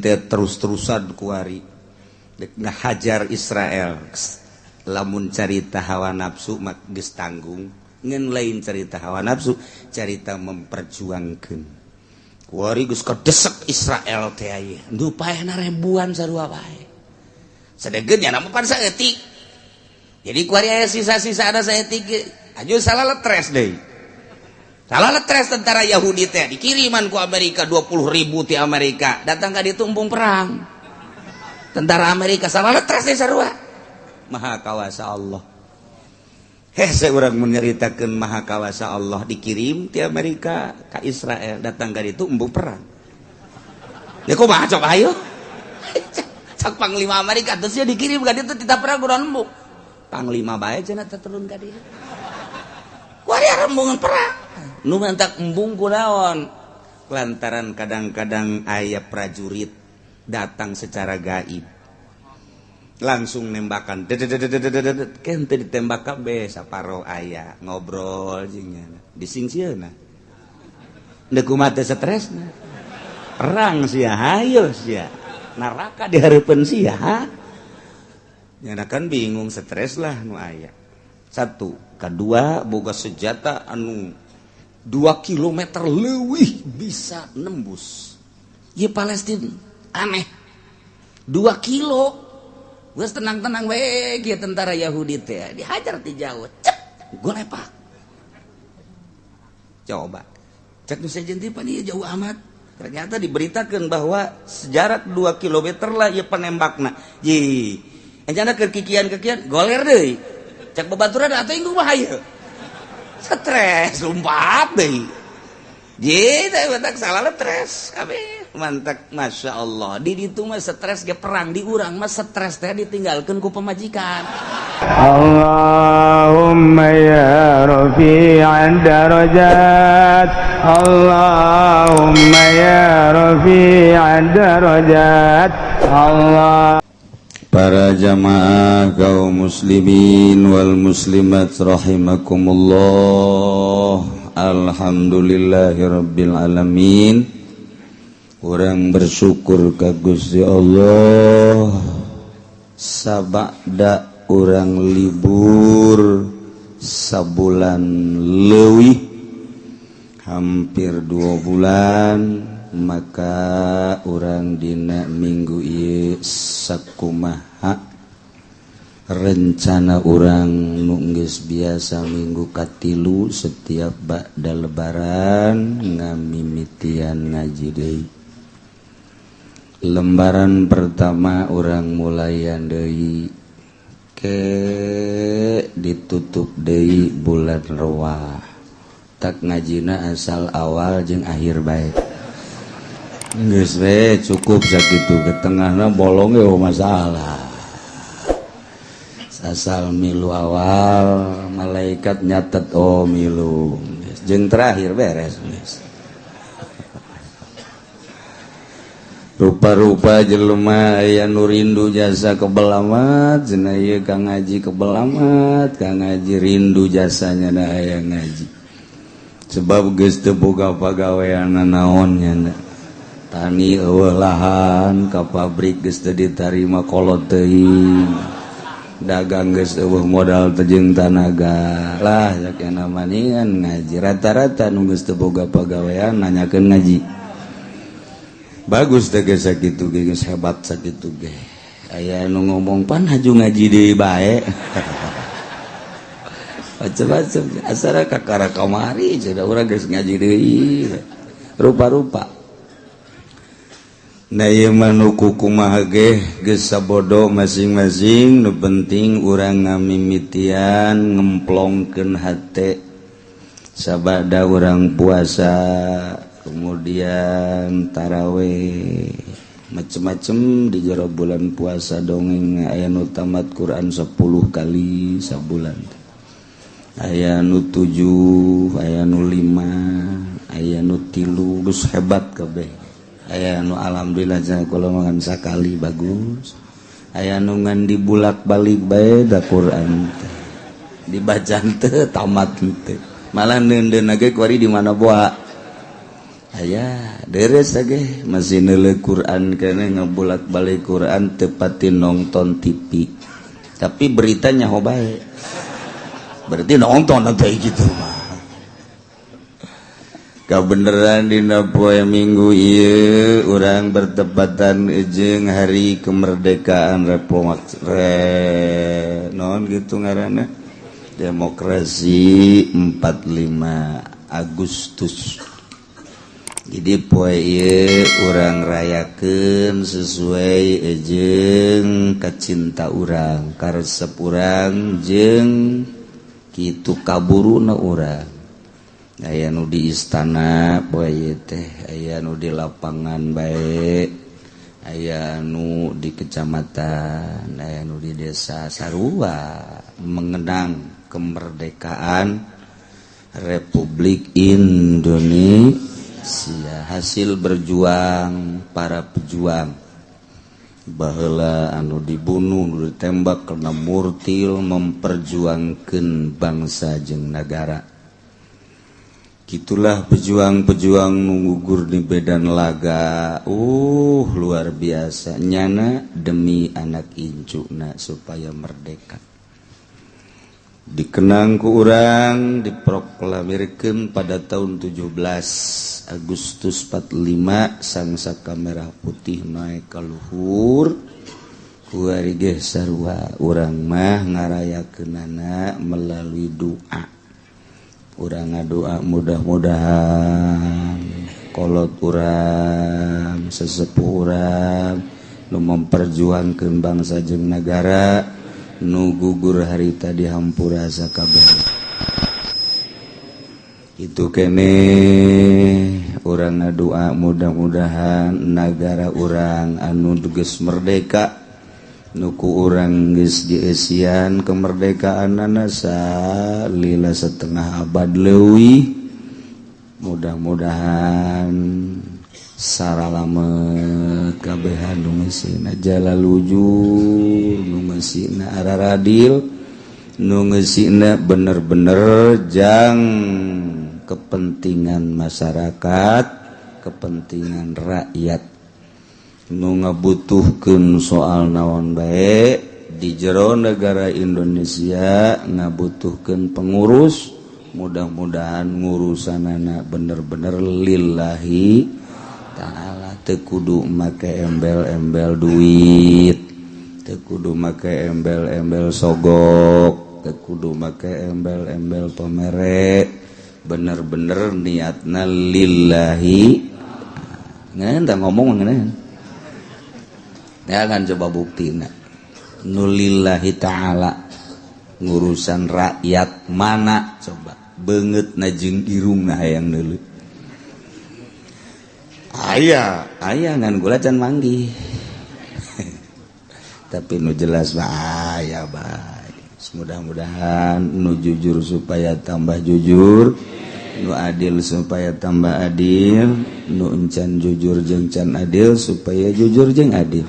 teh terus-terusan kuari dek ngahajar Israel. Lamun carita hawa nafsu mah geus tanggung, ngan lain carita hawa nafsu, carita memperjuangkeun. Kuari geus kedesek Israel teh aya nu paehna ribuan sarua bae. Sadegeun nya mah pan saeutik. Jadi kuari aya sisa-sisa ada saeutik aju salah letres deui. Salah letres tentara Yahudi teh dikiriman ku Amerika 20.000 ti Amerika datang ka ditu embung perang. Tentara Amerika salah letres deui sarua. Maha kawasa Allah. Hese urang menyeritakeun maha kawasa Allah, dikirim ti Amerika ka Israel datang ka ditu embung perang. Ya kumaha cok ayo? Cak panglima Amerika terus ya dikirim ka ditu tidak perang kurang embung. Panglima bae cenah teh turun ka dieu. Kuari embungan perang. Nu mantak embung kunaon? Lantaran kadang-kadang aya prajurit datang secara gaib. Langsung nembakan. Kente ditembak kabeh saparo aya ngobrol jeung nya. Disingsieuna. Deuk kumaha teh stresna. Perang sia hayo sia. Neraka di hareupeun sia. Nyana kan bingung stres lah nu aya. Satu, kedua boga senjata anu 2 km leuwih bisa nembus. Ieu Palestina aneh. 2 kilo. Geus tenang-tenang we kieu tentara Yahudi teh dihajar ti jauh. Cep, golepak. Coba. Cek nu sejen teh pan ieu jauh amat. Ternyata diberitakan bahwa sejarak 2 km lah ieu penembakna. Ye. Encana keur kikian-kikian goler deui. Cek babaturan atuh inggung mah hayu. Stres lompat deui. Ye, teh matak salah stres kabeh. Mantak Masya Allah. Di ditu mah stres ge perang, di urang mah stres teh ditinggalkeun ku pamajikan. اللهم يا رفيع الدرجات، اللهم يا رفيع الدرجات، الله Para jamaah kaum muslimin wal muslimat rahimakumullah. Alhamdulillahirabbil alamin. Urang bersyukur ka Gusti Allah sabada urang libur sabulan leuwih, hampir 2 bulan, maka urang dina minggu ieu sakumaha rencana urang nu geus biasa minggu katilu setiap ba'da lebaran ngamimitian ngaji deui. Lembaran pertama urang mulayan deui ke ditutup deui bulan Rewah. Tak ngajina asal awal jeung akhir bae. Geus we cukup sakitu, ke tengahna bolong ge masalah. Asal milu awal malaikat nyatet, oh milu. Jeung terakhir beres geus. Rupa-rupa jelema aya nu rindu jasa kebel amat cenah ieu kang ngaji, kebel amat kang ngaji, rindu jasanya da aya ngaji. Sebab geus teu boga pagawean naon nya, tani eueuh lahan, ka pabrik geus teu ditarima, kolot teuing, dagang geus eueuh modal teh jeung tanaga lah sakena maningan ngaji. Rata-rata nu geus teu boga pagawean nanyakeun ngaji. Bagus teh geus sakitu ge, geus hebat sakitu ge. Aya nu ngomong pan haju ngaji deui bae. Macem-macem asara kakara kamari cenah urang geus ngaji deui. Rupa-rupa. Nah ieu mah nu kumaha ge geus sabodo masing-masing, nu penting urang ngamimitian ngemplongkeun hate sabada urang puasa, kemudian taraweh macem-macem di jero bulan puasa. Dongeng aya nu tamat Quran 10 kali sabulan, aya nu 7, aya nu 5, aya nu 3, geus hebat kabeh. Aya nu alhamdulillah cenah kula mah sakali bagus, aya nu ngan dibulak-balik bae da Quran teh dibaca teu tamat teu, malah neundeun ge kuari di mana boa. Aya deres ge masih neuleuh Quran keneh ngabolak-balik Quran tepati nonton TV. Tapi beritanya ho bae. Berarti nonton nanti gitu mah. Kabeneran dina poe Minggu ieu urang bertepatan jeung hari kemerdekaan non gitu ngaranna demokrasi 45 Agustus. Jadi poe ieu urang rayakeun sesuai jeung kacinta urang, karesep urang jeung kitu kaburuna urang. Aya nu di istana poe ieu teh, aya nu di lapangan bae, aya nu di kecamatan, aya nu di desa sarua mengenang kemerdekaan Republik Indonesia hasil berjuang para pejuang. Baheula anu dibunuh, nu ditembak karena murtil memperjuangkeun bangsa jeung nagara. Gitulah pejuang-pejuang gugur di medan laga. Luar biasa nyana demi anak incuna supaya merdeka. Dikenang ku urang diproklamirkeun pada tahun 17 Agustus 45 sangsaka merah putih naik ka luhur. Kuari ge sarua urang mah ngarayakeunana melalui doa. Urang ngadoa mudah-mudahan kolot urang, sesepuh urang nu memperjuangkeun bangsa jeung nagara nu gugur harita dihampura sakabeh. Itu kene urang ngadoa mudah-mudahan nagara urang anu geus merdeka nu ku urang geus dieusian kemerdekaanana salila setengah abad leuwih, mudah-mudahan saralamet kabehan nu ngeusina jalalujur, nu ngeusina araradil, nu ngeusina bener-bener jang kepentingan masyarakat, kepentingan rakyat. Nu ngabutuhkeun soal naon bae di jero negara Indonesia ngabutuhkeun pengurus, mudah-mudahan ngurusanana bener-bener lillahi ta'ala, teu kudu make embel-embel duit, teu kudu make embel-embel sogok, teu kudu make embel-embel pamere, bener-bener niatna lillahi. Ngeun tah ngomong ngeun. Ya kan coba buktina nu lillahi ta'ala ngurusan rakyat mana coba beungeutna jeung irungna hayang neuleuh. Aya aya ngan gula can manggih. Tapi nu jelas mah aya bae. Mudah-mudahan nu jujur supaya tambah jujur, nu adil supaya tambah adil, nu encan jujur jeung can adil supaya jujur jeung adil.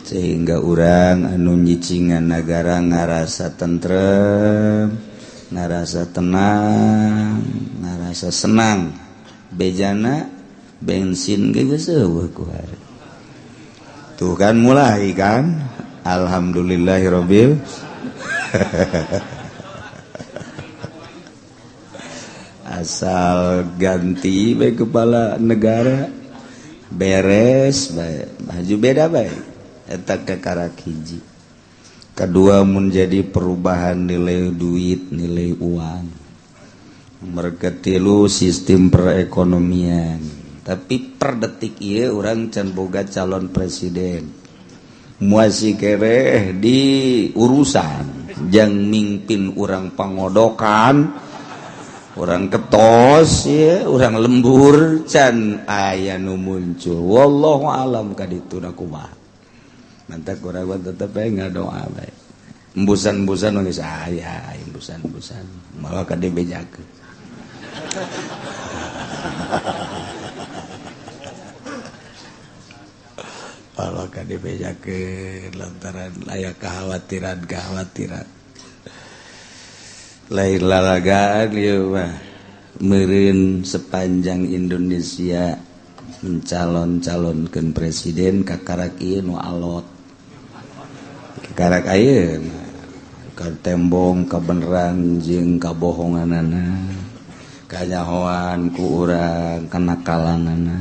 Sehingga urang anu nyicingan nagara ngarasa tentrem, ngarasa tenang, ngarasa senang. Bejana bensin ge geus eueuh ku hari. Tuh kan mulai kan. Alhamdulillahirabbil. Asal ganti bae kepala negara beres bae, baju beda bae. Eta kakarak hiji. Kedua menjadi perubahan nilai duit, nilai uang. Mereka tilu sistem perekonomian. Tapi per detik ieu urang can boga calon presiden. Muasi kereh di urusan jang mimpin urang pangodokan, urang ketos ya, urang lembur can aya nu muncul. Wallahu alam kadituna kumaha. Mantap kurang tetep bae ngadoa bae. Embusan-embusan geus aya, embusan-embusan malah ka dibejakeun. Malah ka dibejakeun lantaran aya kekhawatiran-kekhawatiran. Lain lalagaan ieu mah. Meureun sepanjang Indonesia mencalon-calonkeun presiden, kakarak ieu nu alot, kakarak ayeuna ka tembong kabeneran jeung kabohonganana, kanyahoan ku urang kenakalanana,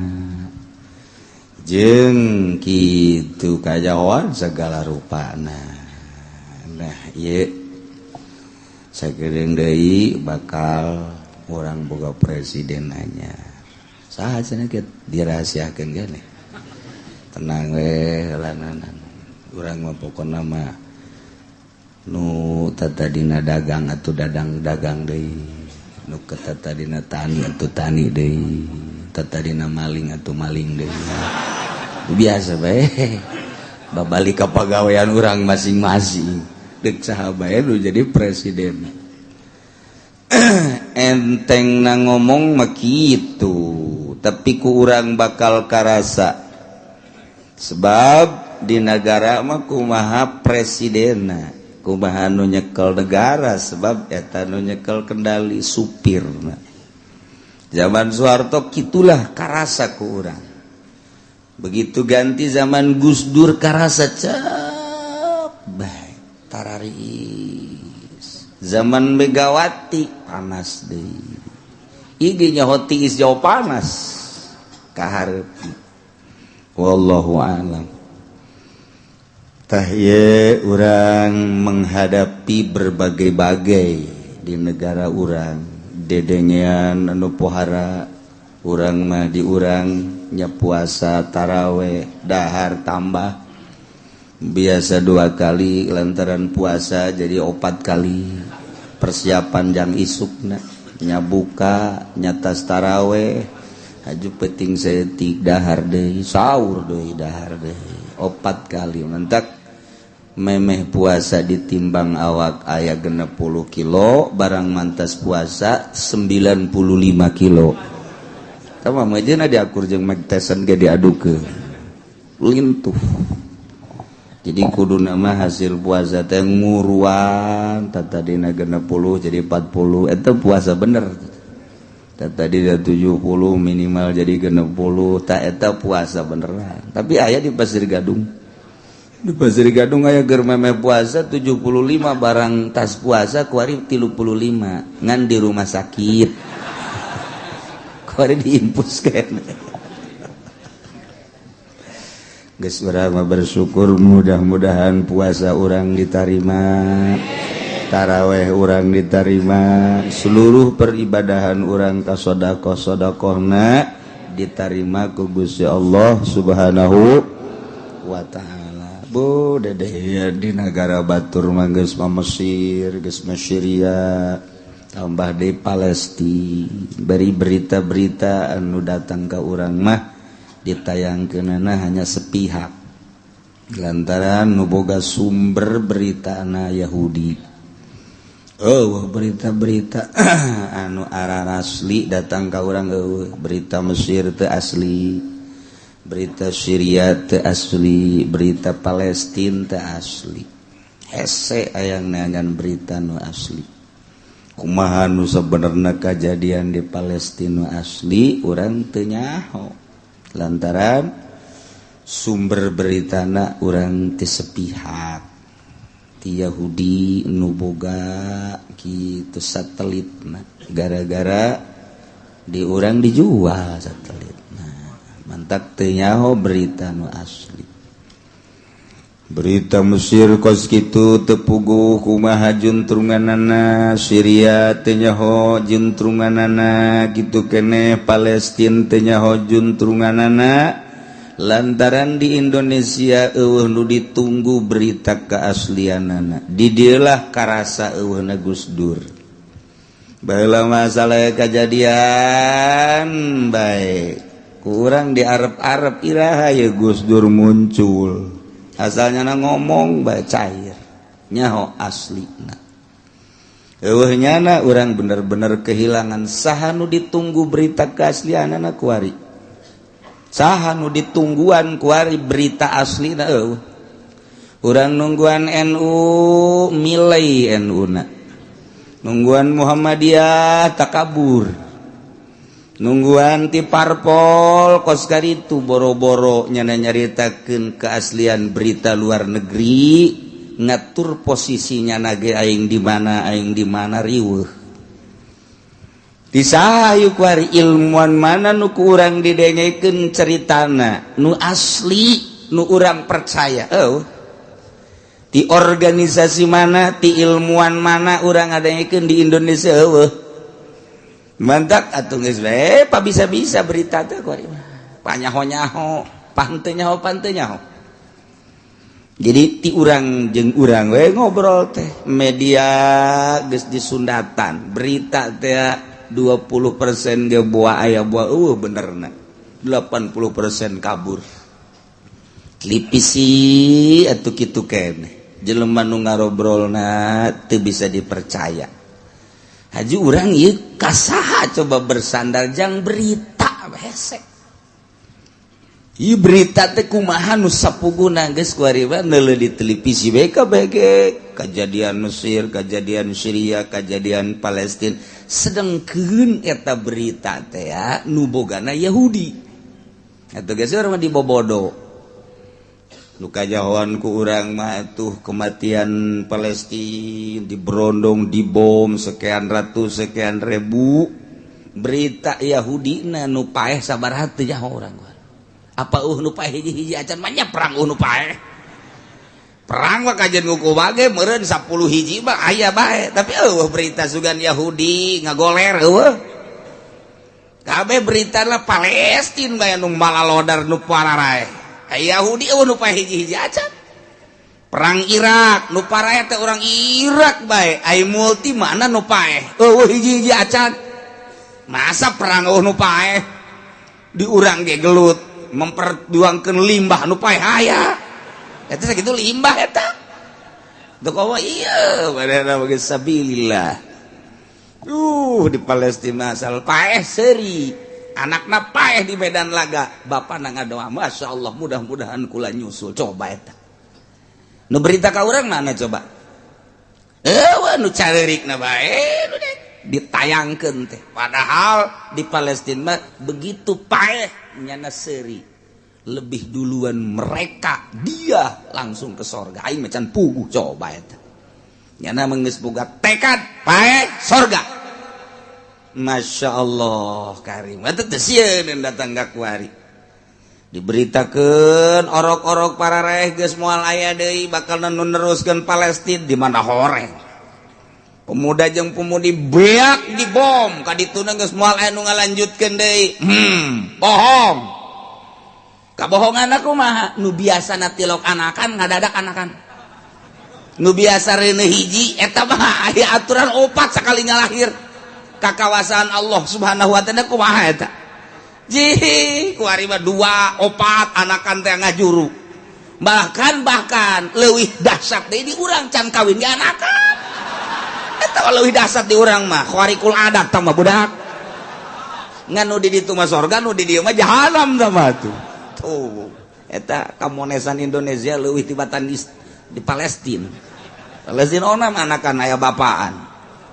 jeung kitu kanyahoan segala rupana. Nah, ieu sakedeung deui bakal urang boga presiden anyar. Saha cenah kieu dirahasiakeun keneh, tenang we lananan. Urang mah pokona mah nu tatadina dagang atuh dadang dagang deui, nu tatadina tani atuh tani deui, tatadina maling atuh maling deui, biasa bae, babalik ka pagawean urang masing-masing. Deuk saha bae nu jadi presiden, enteng na ngomong mah kitu, tapi ku urang bakal karasa, sebab di negara mah kumaha presidenna, kumaha nu nyekel negara, sebab eta nu nyekel kendali supirna. Zaman Soeharto kitulah karasa ku urang. Begitu ganti zaman Gus Dur, karasa cep bae tararis. Zaman Megawati panas deui, ieu nyaho tiis jauh panas kaharep. Wallahu a'lam. Tah, ye urang menghadapi berbagai-bagai di negara urang, dedengean anu pohara urang mah. Di urang nya puasa, taraweh, dahar tambah, biasa dua kali, lantaran puasa jadi opat kali. Persiapan jang isukna nya buka, nyatas taraweh, haju peting saeutik dahar deui, sahur deui, dahar deui, opat kali. Mentak memeh puasa ditimbang awak aya 60 kilo, barang mantas puasa 95 kilo. Sama mah diakur jeung Mike Tyson ge diadu ke lintuh. Jadi kudu nama hasil puasa teh nguruan, tadina 60 jadi 40, itu puasa bener. Tadi 70 minimal jadi 60, tak eta puasa beneran. Tapi aya di Pasir Gadung, di Pasir Gadung aya ger memeh puasa 75, barang tas puasa kuari 35, ngan di rumah sakit kuari diinfus kene. Geus, urang mah bersyukur, mudah-mudahan puasa urang diterima, taraweh urang diterima, seluruh peribadahan urang ka sedekah sedekahna diterima ku Gusti Allah Subhanahu wa Ta'ala. Bu Dede, di negara batur mah geus mah Mesir, geus mah Syria, tambah di Palestina. Beri berita-berita anu datang ke urang mah ditayangkeunana hanya sepihak, lantaran nu boga sumber berita na Yahudi. Oh, berita-berita anu arah asli datang ka urang eueuh. Berita Mesir teu asli, berita Syria teu asli, berita Palestina teu asli. Hese aya neangan berita nu asli. Kumaha nu sabenerna kajadian di Palestina asli, urang teu nyaho, lantaran sumber beritana urang teu sepihak, ti Yahudi nu boga kitu satelit. Nah, gara-gara di urang dijual satelit, nah mantak teu nyaho berita nu asli. Berita Mesir kos kitu teu puguh kumaha juntrunganana, Syria teu nyaho juntrunganana, kitu keneh Palestina teu nyaho juntrunganana, lantaran di Indonesia eueuh nu ditunggu berita keaslianana. Di dieulah karasa eueuhna Gus Dur. Baheula masalah kejadian baik kurang di Arab-Arab, iraha ya Gus Dur muncul, asalnya na ngomong bae cair, nyaho aslina. Eueuh nyana urang bener-bener kehilangan saha nu ditunggu berita keaslianana kuari, saha nu ditungguan kuari berita aslina. Eueuh, urang nungguan NU, milai NU na, nungguan Muhammadiyah takabur. Nungguan ti parpol kos itu boro-boro nyana nyaritakeun keaslian berita luar negeri, ngatur posisinya nage aing di mana, aing di mana, riweuh. Disahayu kuari ilmuwan mana nu ku urang didengekeun ceritana nu asli, nu urang percaya? Oh, di organisasi mana, ti ilmuwan mana urang ngadengekeun di Indonesia? Eueuh. Mantap atuh, geus bae pa bisa-bisa berita teh kuari mah panyaho-nyaho, pante nyaho, pante nyaho. Jadi ti urang jeung urang we ngobrol teh, media geus disundatan berita teh 20% ge buah aya buah eueuh benerna, 80% kabur. Televisi atuh kitu keneh, jelema nu ngarobrolna teu bisa dipercaya. Haji urang ieu kasaha coba bersandar jang berita hese? Ieu berita teh kumaha nu sapuguna? Geus kuari mah neuleuh di televisi we kabeh, kejadian Mesir, kejadian Syria, kejadian Palestina. Sedengkeun eta berita teh ya nu bogana Yahudi. Atuh geus urang mah dibobodo. Nu kajahoan ku urang mah tuh kematian Palestina diberondong, dibom sekian ratus, sekian ribu. Berita Yahudi na nu paeh sabaraha teu nyaho urang. Apa nu paeh hiji-hiji acan mah? Perang nu paeh, perang mah kajian nguku bage meureun 10 hiji mah aya bae, tapi eueuh berita sugan Yahudi ngagoler, eueuh. Kabeh berita lah Palestina bae nu malalodar, nu pararae. Yahudi eueuh nu paeh hiji-hiji acan. Perang Irak nu parae teh urang Irak bae, ai multi mana nu paeh? Eueuh hiji-hiji acan. Masa perang eueuh nu paeh? Di urang ge gelut memperjuangkan limbah, nu paeh aya. Eta sakitu limbah eta. Teu komo ieu padahal bagi sabilillah. Di Palestina asal paeh seuri, anakna paeh di medan laga, bapak na ngadoa, "Masya Allah, mudah-mudahan kula nyusul." Coba eta nu berita ka urang mana coba? Eh, nu careurikna bae nu ditayangkeun teh, padahal di Palestina mah begitu paeh nyana seuri lebih duluan mereka, dia langsung ke sorga, aing macan puguh. Coba eta nyana geus boga tekad paeh sorga. Masya Allah Karim, eta teh sieun datang ka kuari diberitakeun orok-orok para raeh geus moal aya deui bakal nu neruskeun Palestina. Di mana horeng pemuda jeung pemudi beak dibom ka dituna, geus moal aya nu ngalanjutkeun deui. Bohong. Kabohongan aku mah nu biasa tilok anakan, ngadadak anakan. Nu biasa reuneuh hiji, eta mah aya aturan opat sakali ngalahir. Kakawasaan Allah Subhanahu wa Ta'ala, kumaha eta? Ji kuari mah dua, opat anakan teh ngajuru. Bahkan bahkan leuwih dahsyat deui di urang, can kawin ge anakan. Eta mah leuwih dahsyat di urang mah, khariqul adat tah mah budak. Ngan nu di ditu mah sorga, nu di dieu mah jahanam tah mah tuh. Tuh, eta kamonesan Indonesia leuwih tibatan di Palestina. Palestina onam anakan aya bapaan,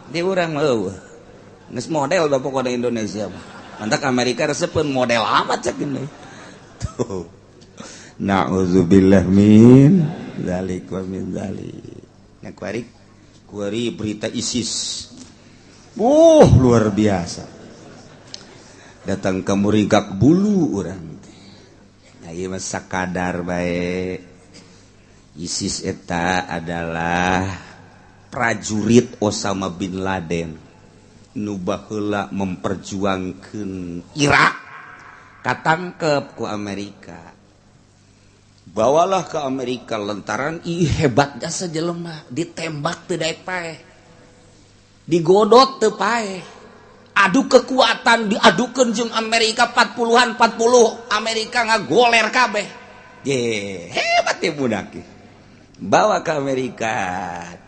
di urang mah eueuh. Geus model dah pokoknya Indonesia mah. Mantak Amerika resepeun model amat cek ini. Tuh. Na'udzubillah min dzalik wa min dzalik. Nya kuari kuari berita ISIS. Oh, luar biasa. Datang ke muringkak bulu urang teh. Nah, ieu mah sakadar bae. ISIS eta adalah prajurit Osama bin Laden nu baheula memperjuangkan Irak, katangkep ku Amerika, bawalah ke Amerika lantaran ih hebat jasa jelema, ditembak teu daek paeh, digodot teu paeh, adu kekuatan diadukeun jeung Amerika 40-an 40, Amerika ngagoler kabeh. Ye, hebat ya budak. Bawa ke Amerika,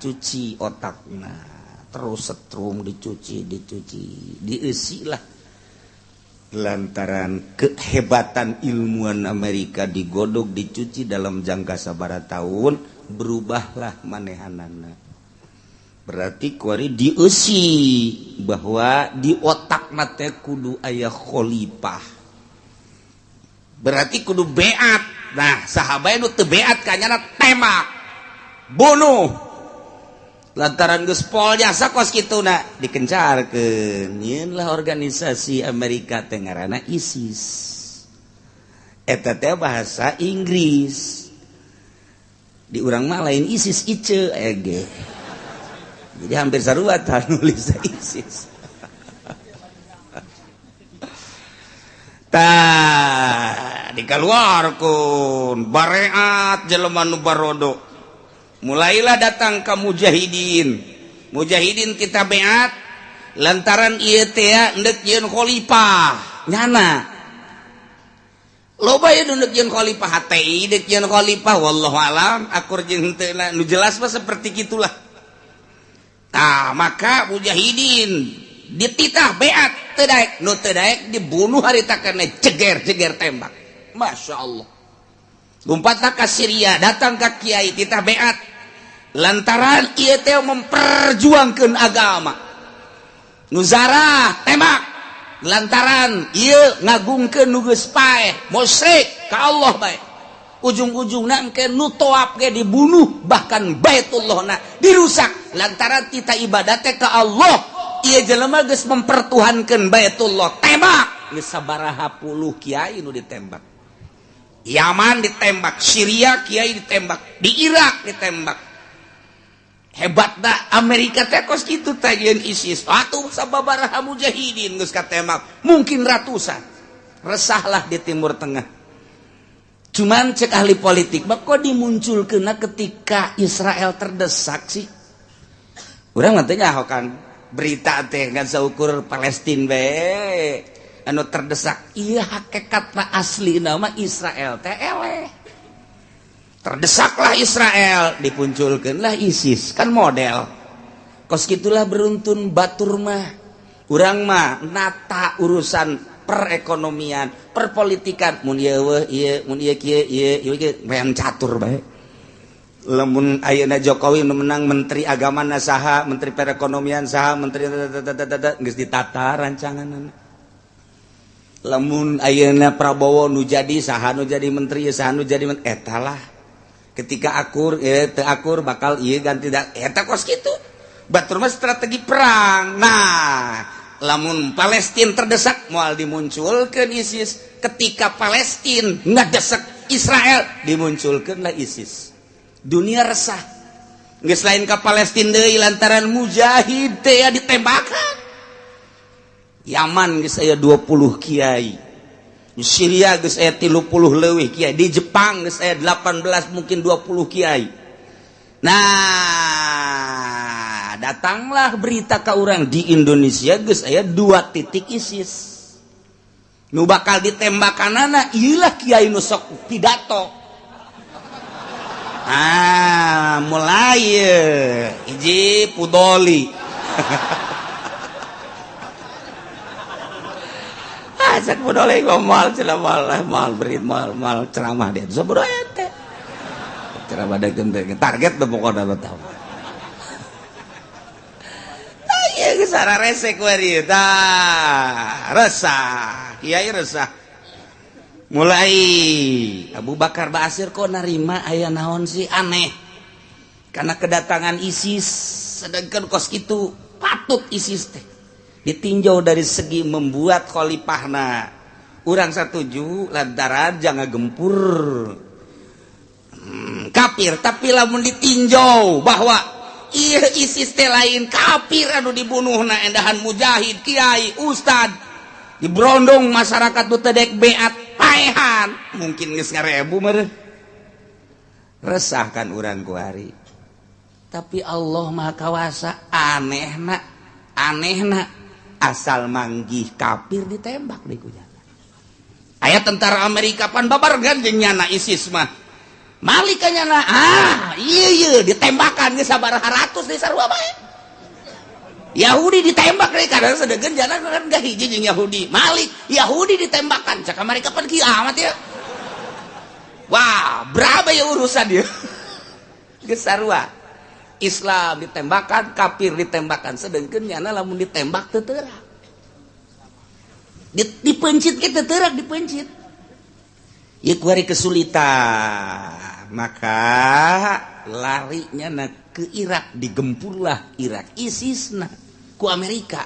cuci otakna, terus setrum, dicuci dicuci, diisi lah lantaran kehebatan ilmuwan Amerika, digodok, dicuci, dalam jangka sabara tahun berubahlah manehanana. Berarti kuari dieusi bahwa di otak teh kudu aya khalifah. Berarti kudu beat. Nah, sahabat nu teu beat kanyana tembak. Bunuh. Lantaran geus pol jasa kos kituna dikencarkeun. Nyieun lah organisasi Amerika teh ngaranna ISIS. Eta teh bahasa Inggris. Di urang mah lain ISIS, ICE ege. Jadi hampir sarua tah nulis ISIS. Tah dikaluarkeun bareat jelema nu barodo. Mulailah datang ke mujahidin. Mujahidin kita beat lantaran ieu teh endek yeun khalifah nyana. Loba ieu nu yeun khalifah HTI deuk yeun khalifah, wallahu alam akur jeung henteu, nu jelas mah seperti gitulah. Tah maka mujahidin dititah beat teu daek, nu teu daek dibunuh harita kana jeger-jeger tembak. Masya Allah. Lompatlah ka Syria, datang ka kiai titah beat lantaran ieu teh memperjuangkeun agama. Nuzarah tembak lantaran ieu ngagungkeun nu geus paeh, musyrik ka Allah bae. Ujung-ujungna engke nu toap ge dibunuh, bahkan Baitullahna dirusak lantaran tita ibadah teh ka Allah. Ieu jelema geus mempertuhankeun Baitullah, tembak. Geus sabaraha puluh kiai nu ditembak. Yaman ditembak, Syria kiai ditembak, di Irak ditembak. Hebat dah Amerika teh kos kitu teh jeung ISIS. Atuh sababaraha mujahidin geus katembak, mungkin ratusan. Resahlah di Timur Tengah. Cuman cek ahli politik, mah kok dimunculkeun ketika Israel terdesak sih? Urang mah teu nyaho kan berita teh ngan saukur Palestina bae anu terdesak. Iya, hakikatna asli nama Israel teh eleh. Terdesaklah Israel, dipunculkeunlah ISIS kan model. Kos gitulah beruntun batur mah. Urang mah nata urusan perekonomian, perpolitikan, mun ieu weuh ieu, mun ieu kieu ieu, ieu kieu, main catur bae. Lamun ayeuna Jokowi nu menang, menteri agama na saha, menteri perekonomian saha, menteri geus ditata rancanganna. Lamun ayeuna Prabowo nu jadi, saha nu jadi menteri, saha nu jadi menteri, eta lah. Ketika akur, teu akur bakal ieu ganti da, eta kos kitu. Batur mah strategi perang. Nah, lamun Palestina terdesak moal dimunculkeun ISIS. Ketika Palestina ngadesak Israel, dimunculkeunlah ISIS. Dunia resah. Geus lain ka Palestina deui lantaran mujahid teh ditembakan. Yaman geus aya 20 kiai. Di Syria geus aya 30 leuwih kiai. Di Jepang geus aya 18, mungkin 20 kiai. Nah, datanglah berita ke orang di Indonesia geus aya 2 titik ISIS. Nu bakal ditembakanana ieulah kiai nu sok pidato. Ah, mulai hiji Pudoli. Ah, cek Pudoli moal cenah, moal moal berit, moal moal ceramah dia. Sabodo teh. Ceramah dakeun teh target teh pokona mah tahu. Tah ieu geus rese ku ieu tah. Resah, kiai resah. Mulai Abu Bakar Basir kok narima aya naon sih aneh. Karena kedatangan ISIS, sedangkan kos itu patut ISIS teh ditinjau dari segi membuat khalifahna. Urang setuju lantaran jangan gempur kafir, tapi lamun ditinjau bahwa iya ISIS teh lain kafir anu dibunuh na endahan mujahid, kiai, ustad, dibrondong masyarakat nu teu dek beat paehan, mungkin geus ngarebu meureun. Resah kan urang kuari. Tapi Allah Maha Kawasa, anehna anehna asal manggih kafir ditembak di ku nyana. Aya tentara Amerika pan babarengan jeung nyana ISIS mah. Malik ka nyana, ah iya iya ditembakan geus sabaraha ratus di sarua bae. Yahudi ditembak deui kadang sedengkeun jana kan gak hiji jeung Yahudi. Malik Yahudi ditembakan cak Amerika pan kieu amat ya. Wah, berapa ya urusan dia? Geus sarua. Islam ditembakan, kafir ditembakan. Sedangkan nyana lamun ditembak teu teurak, dipencit kita teurak, dipencit. Ieu kuari kesulitan, maka larinya na ke Irak. Digempurlah Irak ISIS na ku Amerika.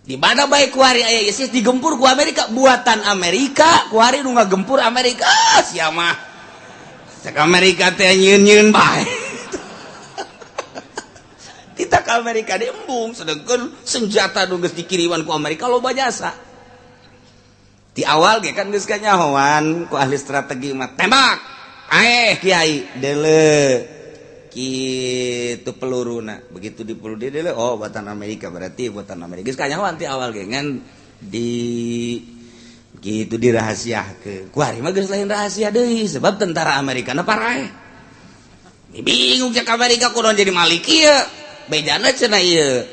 Di mana baik kuari aya ISIS, digempur ku Amerika, buatan Amerika. Kuari nu ngagempur Amerika. Ah, siapa cek Amerika teh nyieun-nyieun bae. Kita ke Amerika diembung, sedangkan senjata nu geus dikiriman ku Amerika loba jasa. Di awal ge kan geus kanyahoan ku ahli strategi mah, tembak aeh kiai dele kitu peluruna. Begitu di peluru dia dele, oh, buatan Amerika, berarti buatan Amerika. Geus kanyahoan ti awal ge, ngan di gitu dirahasiakeun. Kuari mah geus lain rahasia deui, sebab tentara Amerika na paraeh. Bingung cek Amerika, kudu jadi malik ieu bejana cenah ieu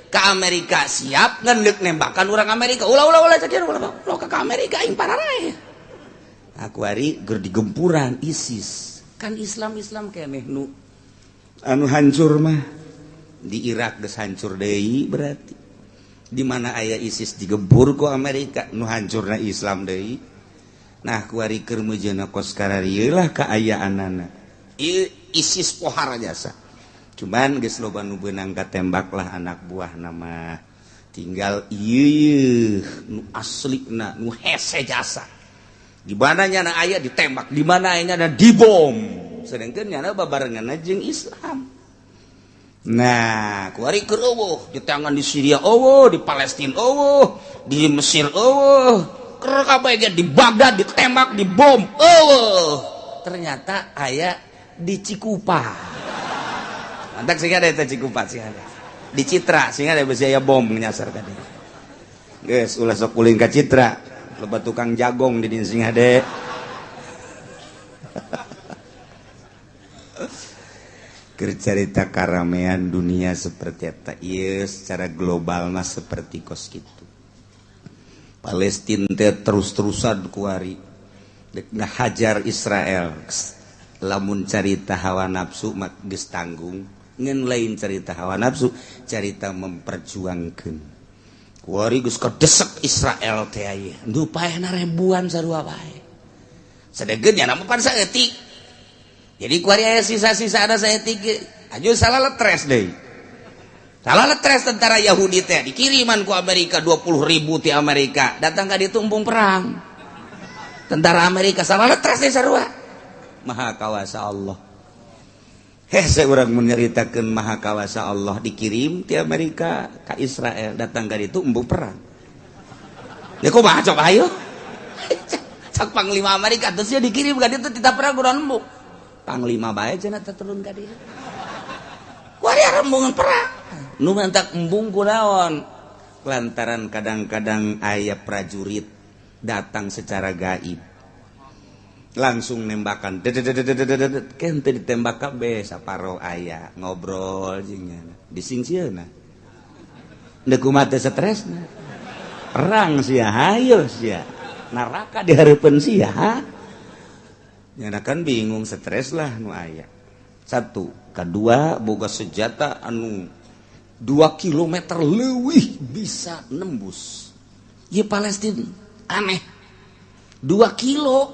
ke Amerika siap ngan deuk nembakan urang Amerika. Ulah, ulah, ulah, cek ulah, ulah ke Amerika, aing pararaeh. Aku hari ger digempuran ISIS kan, Islam Islam keneh nu anu hancur mah. Di Irak geus hancur deui, berarti di mana aya ISIS digempur ku Amerika, nu hancurna Islam deui. Nah, kuari keur meujeuhna kos kararieu lah kaayaanana. Ieu ISIS pohara jasa, cuman geus loba nu beunang katembak lah anak buah nama. Tinggal ieu nu aslina, nu hese jasa. Di mana nyana aya ditembak, di mana aya nyana dibom, sedangkan nyana babarengan jeung Islam. Nah, kuari keur eueuh di tangan di Syria eueuh, di Palestina eueuh, di Mesir eueuh, keur kabeh ge di Baghdad ditembak, dibom eueuh. Ternyata aya di Cikupa. Mantak sih ada eta Cikupa sih ada. Di Citra sih ada, besi aya bom nyasar tadi. Geus ulah sok ulin ka Citra, loba tukang jagong di dieu sing hade. Cerita karamean dunia seperti eta ieu secara global mah seperti kos gitu. Palestina teh terus-terusan kuari dek ngahajar Israel. Lamun carita hawa nafsu mah geus tanggung, ngan lain carita hawa nafsu, carita memperjuangkeun. Kuari geus kedesek Israel teh aya nu paehna ribuan sarua bae, sedengkeun nya mah pan saeutik. Jadi kuari aya sisa-sisa ada saeutik aju salah letres deui, salah letres tentara Yahudi teh. Dikiriman ku Amerika 20.000 ti Amerika datang ka ditu, embung perang. Tentara Amerika salah letres deui sarua. Maha kawasa Allah. Hese urang menyeritakeun maha kawasa Allah. Dikirim ti Amerika ka Israel, datang ka ditu embung perang. Ya kumaha coba, ayo cak panglima Amerika terus ya dikirim ka ditu tidak perang kurang embung. Panglima bae cenah teh turun ka dieu. Kuari rembungan perang nu mantak embung kunaon? Lantaran kadang-kadang aya prajurit datang secara gaib, langsung nembakan dedededededet, kan teu ditembak kabeh, saparo aya ngobrol jeung nyana disingsieuna. Deuk kumaha teh stresna perang sia, hayo sia neraka di hareupeun sia. Nyana kan bingung, stres lah nu aya. Satu, kedua, boga senjata anu 2 km leuwih bisa nembus. Ieu Palestina aneh, 2 kilo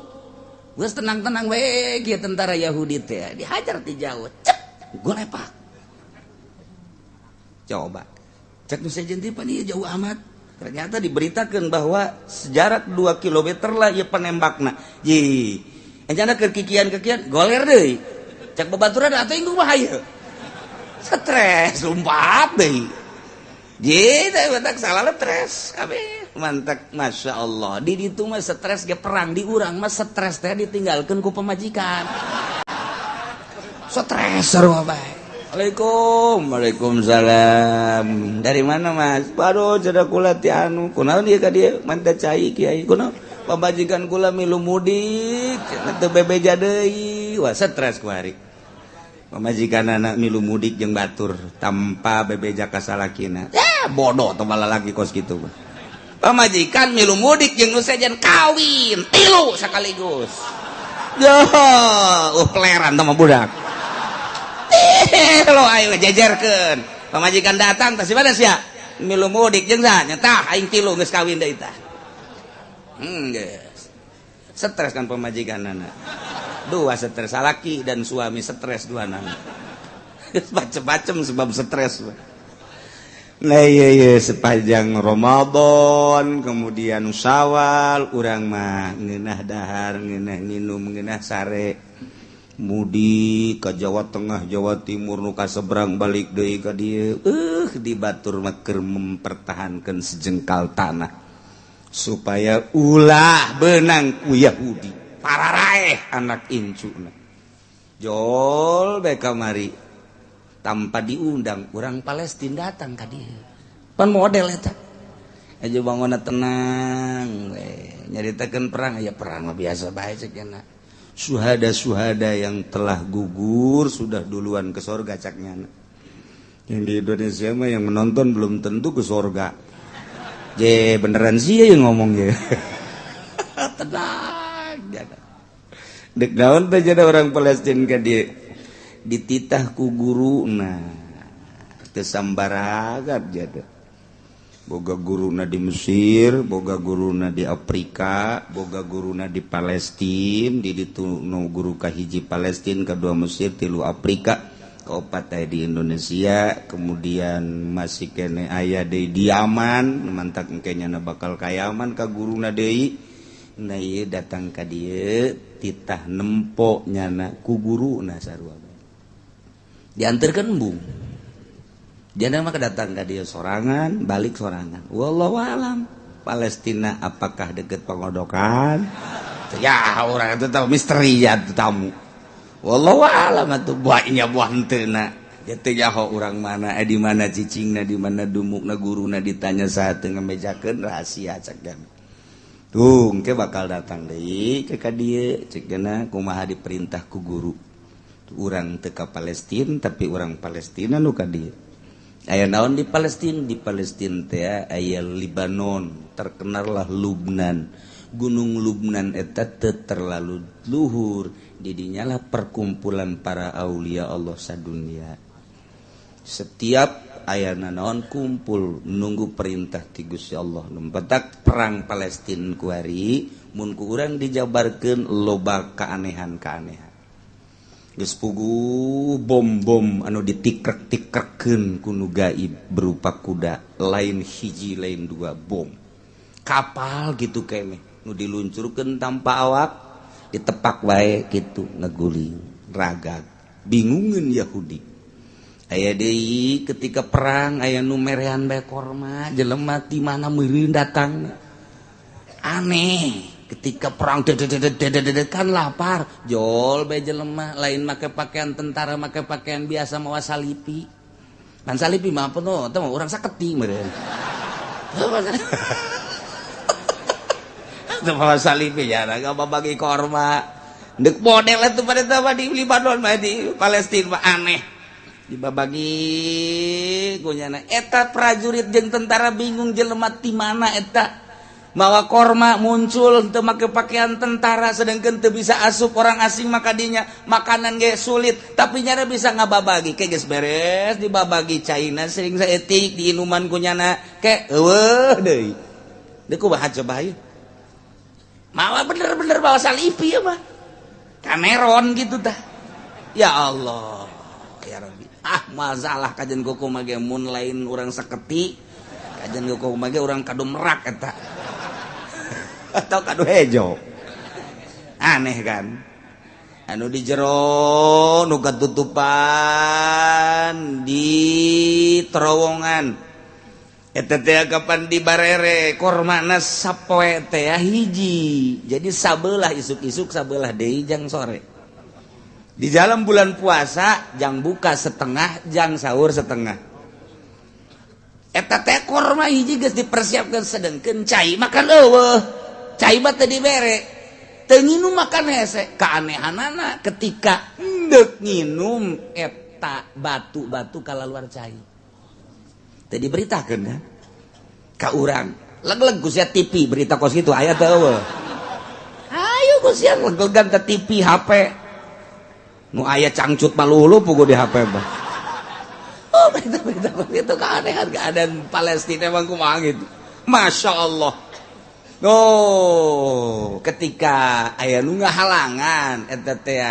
geus tenang-tenang we kieu. Tentara Yahudi teh dihajar ti jauh, cep golepak. Coba cek nu sejen teh pan ieu jauh amat. Ternyata diberitakan bahwa sejarak 2 km lah ieu penembakna. Ye encana keur kikian-kikian goler deui. Cek babaturan atuh inggung bahaya, stres, lompat deui. Ye teh matak salah stres kabeh mantak. Masya Allah, di ditu mah stres ge perang, di urang mah stres teh ditinggalkeun ku pamajikan, stres sarua bae. Assalamualaikum. Waalaikumsalam. Dari mana, Mas? Baru cenah kula ti anu. Kunaon ieu ka dieu? Manta cai, kiai. Kunaon? Pamajikan kula milu mudik, cenah teu bebeja deui. Wah, stres ku hari. Pamajikan anak milu mudik jeung batur tanpa bebeja ka salakina. Ya, bodoh teh lagi kos kitu. Pamajikan milu mudik jeung nu sejen, kawin tilu sekaligus. Yo, peleran teh mah budak. Gelo ayo jejerkeun. Pamajikan datang tah, si mana sia? Milu mudik jeung saha? Nya tah aing tilu geus kawin deui tah. Geus. Stres kan pamajikanana. Dua stres, salaki dan suami stres dua nana. Macem-macem sebab stres. Nah iya, sepanjang Ramadan kemudian Syawal urang mah ngeunah dahar, ngeunah nginum, ngeunah sare, mudik ke Jawa Tengah, Jawa Timur, nu ka seberang balik deui ka dieu. Di batur mah keur mempertahankan sejengkal tanah supaya ulah benang ku Yahudi pararaeh anak incuna. Jol bae kamari tanpa diundang orang Palestina datang ka dieu. Pan model eta aja bangunna tenang we, nyaritakeun perang ya, perang mah biasa bae cek nya. Suhada-suhada yang telah gugur sudah duluan ke sorga cak nyana. Yang di Indonesia mah yang menonton belum tentu ke sorga. Je beneran sih ya yang ngomong ya. Tenang jada. Dek naon teh jadi orang Palestina ka dieu dititah ku guruna teu sambaragat jada. Boga guruna di Mesir, boga guruna di Afrika, boga guruna di Palestina. Di ditu nu guru kahiji Palestina, kedua Mesir, tilu Afrika, keopat aya di Indonesia, kemudian masih kene aya deui di Yaman, mantak engke nyana bakal ka Yaman ka guruna deui. Nah ieu datang ka dieu titah nempo nyana ku guruna sarua. Diantarkeun embung. Jangan mah datang ka dia sorangan, balik sorangan. Wallahu alam. Palestina apakah deket pengodokan? Ya orang itu tahu misteri ya tamu. Wallahu alam atuh buahnya buah henteu na. Ya teu nyaho urang mana, di mana cicingna, di mana dumukna guruna, ditanya saat teu ngamejakeun rahasia cak jam. Tuh, engke bakal datang deui ke ka dieu cek geuna kumaha diperintah ku guru. Urang teu ka Palestina tapi urang Palestina nu ka dieu. Aya naon di Palestina? Di Palestina teh aya Libanon, terkenallah Lubnan. Gunung Lubnan eta teu terlalu luhur, didinya lah perkumpulan para aulia Allah sadunia. Setiap aya naon kumpul nunggu perintah ti Gusti Allah. Nu petak perang Palestina kuari mun ku urang dijabarkeun loba keanehan-keanehan. Geus puguh bom-bom anu ditikrek-tikrekeun ku nu gaib berupa kuda, lain hiji lain dua bom. Kapal gitu keneh nu diluncurkeun tanpa awak, ditepak wae gitu ngeguling ragag, bingungeun Yahudi. Aya deui ketika perang aya nu merean bae korma, jelema ti mana meureun datang. Aneh. Ketika perang dededededededet kan lapar, jol bae jelema lain make pakaian tentara, make pakaian biasa, mawa salipi. Kan salipi mah apa tuh? Teu mah urang saketi meureun. Teu mawa salipi ya, gak bagi korma. Dek model itu pada mah di Libanon mah, di Palestina mah aneh. Dibabagi kunyana eta prajurit jeung tentara bingung, jelema ti mana eta mawa korma muncul teu make pakaian tentara, sedangkan teu bisa asup orang asing maka dinya makanan ge sulit, tapi nyana bisa ngababagi ke geus beres dibabagi caina sering saeutik diinuman kunyana ke eueuh deui. Deuk kumaha coba ieu mawa bener-bener bawa salipi ya mah Cameron gitu tah. Ya Allah ya Rabbi, ah masalah kajian kuku mah ge mun lain urang saketi, kajian kuku mah ge urang kadu merak eta atau kadu hejo. Aneh kan anu di jero nu katutupan di terowongan eta teh kapan di barere kormana sapoe teh hiji, jadi sabelah isuk-isuk, sabelah deui jang sore. Di dalam bulan puasa jang buka setengah, jang sahur setengah. Eta teh korma hiji geus dipersiapkan, sedangkan cai makan eueuh, cai mah teu dibere, teu nginum makan hese. Keanehanana ketika endek nginum eta batu-batu kalaluar cai. Teu diberitakeun kan ka urang, leg-leg ku sia TV berita kos kitu aya teu eueuh. Ayo ku sia leg-legan teh TV HP nu aya cangcut malulu puguh di HP mah. Itu keanehan keadaan Palestina emang kumaha gitu. Masya Allah. Oh, ketika aya nu ngahalangan eta teh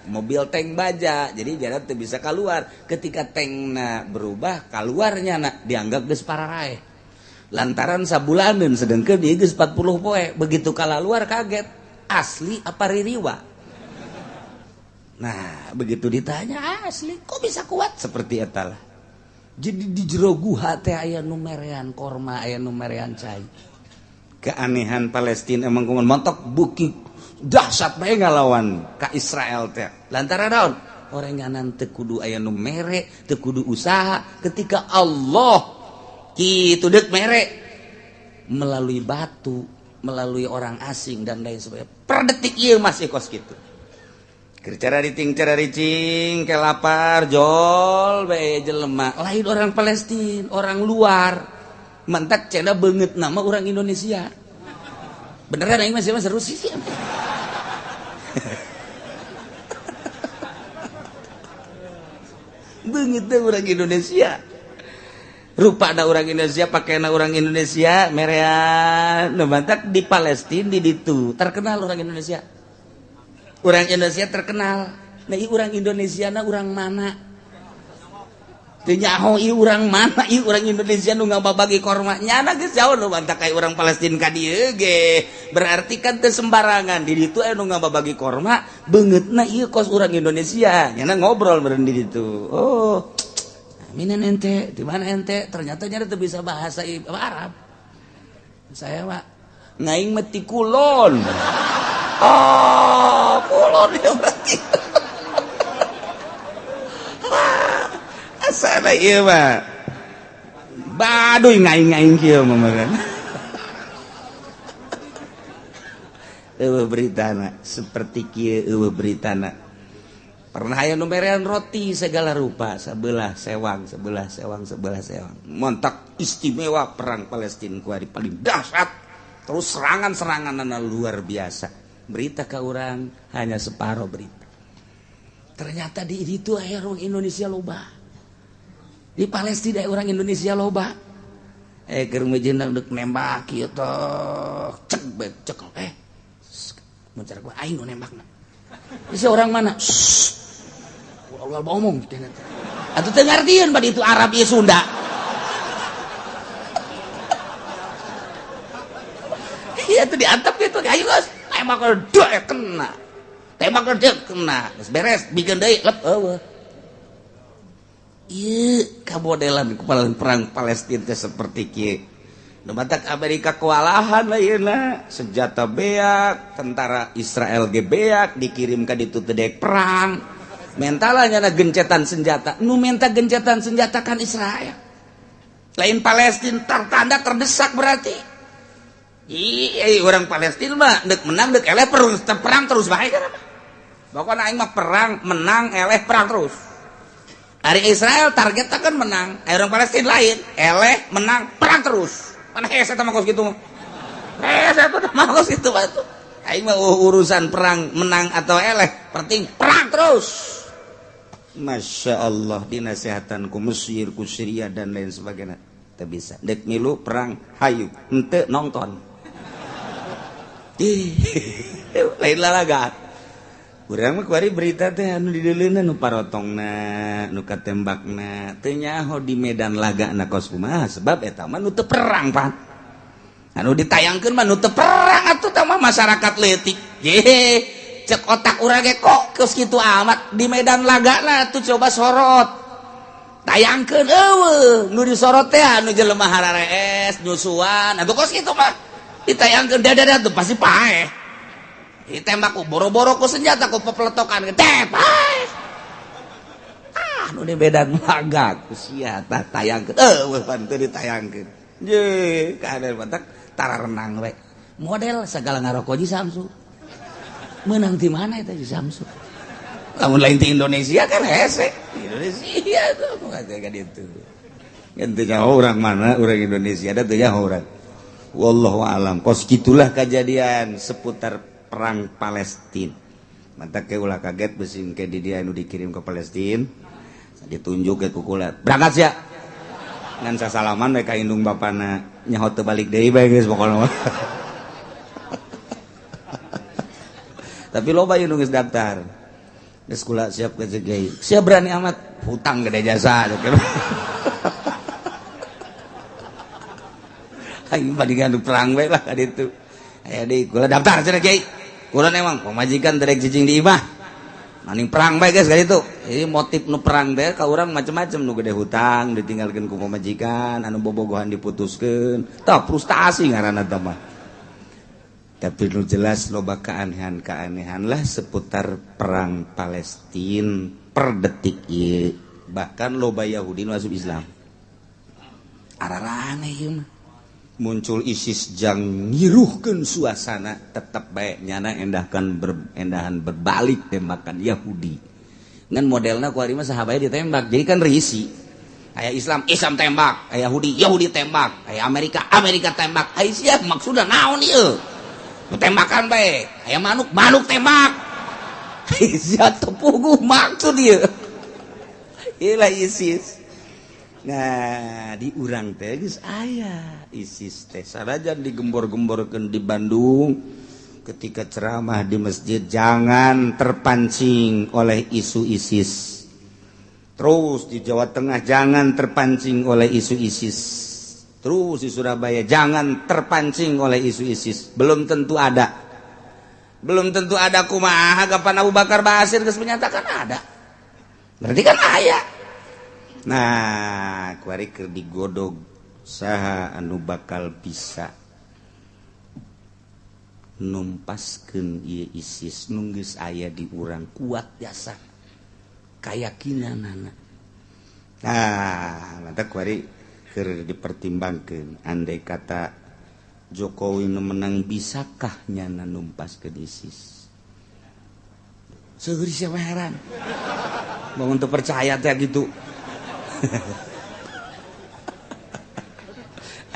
mobil tank baja, jadi jalan teu bisa keluar. Ketika tankna berubah, keluarnya na dianggap geus pararaeh. Lantaran sabulaneun sedengkeun ieu geus 40 poe, begitu kalaluar kaget, asli apa ririwa? Nah, begitu ditanya asli, kok bisa kuat seperti eta lah. Jadi di jero guha teh aya nu merean korma, aya nu merean cai. Keanehan Palestina emang kumaha montok buki dahsyat bae ngalawan ka Israel teh. Lantaran naon? Orenganan teu kudu aya nu mere, teu kudu usaha ketika Allah kitu deuk mere melalui batu, melalui orang asing dan lain sebagainya. Per detik ieu masih kos kitu. Keur cariting caricing ke lapar jol bae jelema, lain orang Palestina, orang luar. Mantak cenah beungeut nama orang Indonesia. Beneran aing masih seru sih. Beungeut teh orang Indonesia. Rupana orang Indonesia, pakaian orang Indonesia, merean. Nu mantak di Palestina di ditu terkenal orang Indonesia. Orang Indonesia terkenal. Nah, ieu orang Indonesia na orang mana? Teu nyaho ieu urang mana, ieu urang Indonesia nu ngababagi korma. Nyana geus jauh nu mantak kayak urang Palestina ka dieu ge. Berarti kan teu sembarangan di ditu aya nu ngababagi korma, beungeutna ieu kos urang Indonesia. Nyana ngobrol meureun di ditu. Oh, minen ente, di mana ente? Ternyata nyana teu bisa bahasa Arab. Saya mah ngaing mah ti kulon. Oh, kulon ya berarti. Asana ieu mah. Baduy ngaing-ngaing kieu mah kan. Eueuh beritana seperti kieu eueuh beritana. Pernah aya nu merean roti segala rupa, sebelah sewang, sebelah sewang, sebelah sewang. Montak istimewa perang Palestina kuari paling dahsyat. Terus serangan-seranganna luar biasa. Berita ke orang hanya separuh berita. Ternyata di itu aya orang Indonesia loba. Di Palestina orang Indonesia loba. Keur mejeuna deuk nembak kieu teh cek bet cek mun cara gua aing nu nembakna. Isi orang mana? Ulah omong teh. Atuh teu ngartieun bad itu Arab ieu Sunda. Iya tuh diantep gitu, ayo guys. Tembak dek kena. Tembak dek kena. Geus beres bikin deui lep eueuh. Ieu kamodelan kepala perang Palestina teh seperti kieu. Nu matak Amerika kewalahan lainna, senjata beak, tentara Israel ge beak dikirim ka ditu teu dek perang. Mentalnya na gencetan senjata. Nu menta gencetan senjata kan Israel. Lain Palestina tertanda terdesak berarti. Iya, orang Palestina mah dek menang dek eleh perang terus bae kan. Pokoknya aing mah perang menang eleh perang terus. Ari Israel targetnya kan menang, orang Palestina lain eleh menang perang terus. Mana hese mah kos kitu mah. Hese mah kos kitu batu. Aing mah urusan perang menang atau eleh, penting perang terus. Masya Allah dinasehatan ku Mesir, ku Syria dan lain sebagainya. Teu bisa. Dek milu perang hayu, henteu nonton. Lain lalaga. Urang mah kuari berita teh anu dideuleuna nu parotongna, nu katembakna, teu nyaho di medan lagana kos kumaha sebab eta mah nu teu perang pan. Anu ditayangkeun mah nu teu perang atuh tah mah masyarakat leutik. Ye, cek otak urang ge kok geus kitu amat di medan lagana tuh coba sorot. Tayangkeun eueuh nu disorot teh anu jelema hararees nyusuan atuh kos kitu mah. Ditayangkeun dadah tuh pasti paeh. Ditembak ku boro-boro ku senjata ku pepeletokan teh paeh. Ah nu di medan laga ku sia tah tayangkeun eueuh pan teu ditayangkeun. Ye kader batak tara renang we. Model segala ngaroko ji Samsu. Menang di mana eta ji Samsu? Lamun lain di Indonesia kan hese. Indonesia tuh kata ka ditu. Kan teu nyaho urang mana urang Indonesia da teu nyaho urang. Wallahu alam. Kos gitulah kejadian seputar perang Palestina. Mantak ke ulah kaget besing ke di dia nu dikirim ke Palestina. Ditunjuk ke kukulat. Berangkat sia. Ngan sasalaman we ka indung bapana nyaho teu balik deui bae geus pokona. Tapi loba ieu nu geus daftar. Geus kula siap ke kiai. Siap berani amat hutang gede jasa. Aing bandingan perang bae lah ka ditu. Aya deui kula daftar cenah kiai. Kula emang pamajikan derek cicing di imah. Maning perang bae geus ka ditu. Jadi motif nu perang teh ka urang macem-macem, nu gede hutang ditinggalkeun ku pamajikan, anu bobogohan diputuskeun. Tah frustasi ngaranna teh mah. Tapi nu jelas loba keanehan-keanehan lah seputar perang Palestina per detik ieu. Bahkan loba Yahudi nu asup Islam. Araraneh ieu mah. Muncul ISIS jang ngiruhkeun suasana, tetap bae nyana endahkan endahan berbalik tembakan Yahudi. Ngan modelna ku ari mah saha bae ditembak. Jadi kan risi. Aya Islam, Islam tembak, aya Yahudi, Yahudi tembak, aya Amerika, Amerika tembak. Aya sia maksudna naon ieu? Tembakan bae. Aya manuk, manuk tembak. Sia teu puguh maksud ieu. Ieu lah ISIS. Nah, di urang teh geus aya ISIS teh sanajan digembor-gemborkeun di Bandung ketika ceramah di masjid jangan terpancing oleh isu ISIS. Terus di Jawa Tengah jangan terpancing oleh isu ISIS. Terus di Surabaya jangan terpancing oleh isu ISIS. Belum tentu ada. Belum tentu ada kumaha kapan Abu Bakar Basir geus menyatakan ada. Berarti kan aya. Nah, kuari keur digodog saha anu bakal bisa numpaskeun ieu ISIS nu geus aya di urang kuat jasa kayakinanana. Nah, mantap kuari keur dipertimbangkeun andai kata Jokowi nu menang bisakah nyana numpaskeun ISIS? Seueur siapa heran. Bangun teu percaya teh gitu.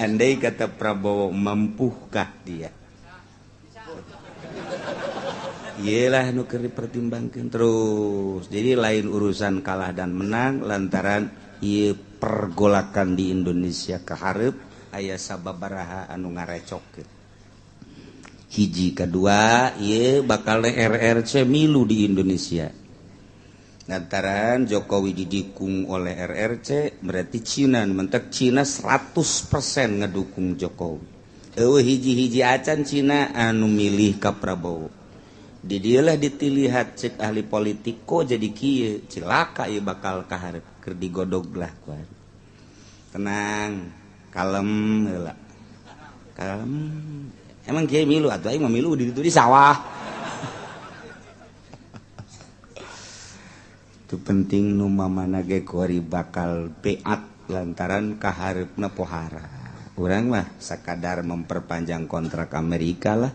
Andai kata Prabowo mampukah dia? Iyalah nu keur dipertimbangkeun terus. Jadi lain urusan kalah dan menang lantaran ieu pergolakan di Indonesia kahareup aya sababaraha anu ngarecokkeun. Hiji kedua ieu bakal RRC milu di Indonesia. Lantaran Jokowi didukung oleh RRC berarti Cina mentek Cina 100% ngedukung Jokowi. Eueuh hiji-hiji acan Cina anu milih ka Prabowo. Di dieulah ditilihat cek ahli politik kok jadi kieu cilaka ieu bakal kaharep keur digodog lah kuari. Tenang, kalem heula. Kalem. Emang kieu milu atuh aing mah milu di ditu di sawah. Itu penting nu mamana ge kuari bakal beat lantaran kahareupna pohara. Urang mah sakadar memperpanjang kontrak Amerika lah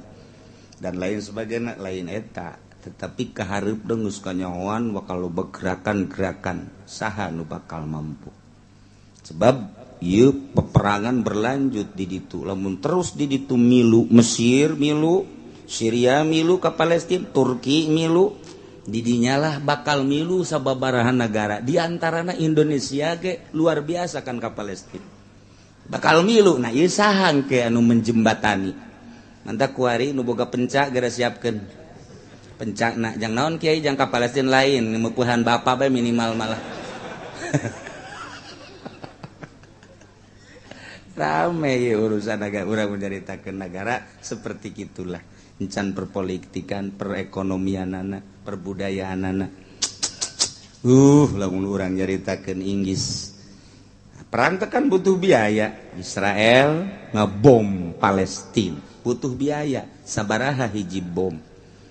dan lain sebagainya lain eta, tetapi kahareup geus kanyahoan bakal loba gerakan-gerakan saha nu bakal mampu. Sebab ieu peperangan berlanjut di ditu, lamun terus di ditu milu Mesir milu, Syria milu ka Palestina, Turki milu, didinyalah bakal milu sababaraha negara di antarana Indonesia ge luar biasa kan ka Palestina bakal milu. Nah ieu saha ke anu menjembatani mantap kuari nu boga pencak geura siapkeun pencakna jang naon kiai jang ka Palestina lain mepuhan bapak bae minimal malah. Rame ya urusan agak urang menceritakeun negara seperti gitulah encan perpolitikan, perekonomianana, perbudayaanana. Lamun urang nyaritakeun Inggris. Perang teh kan butuh biaya. Israel ngebom Palestina, butuh biaya. Sabaraha hiji bom?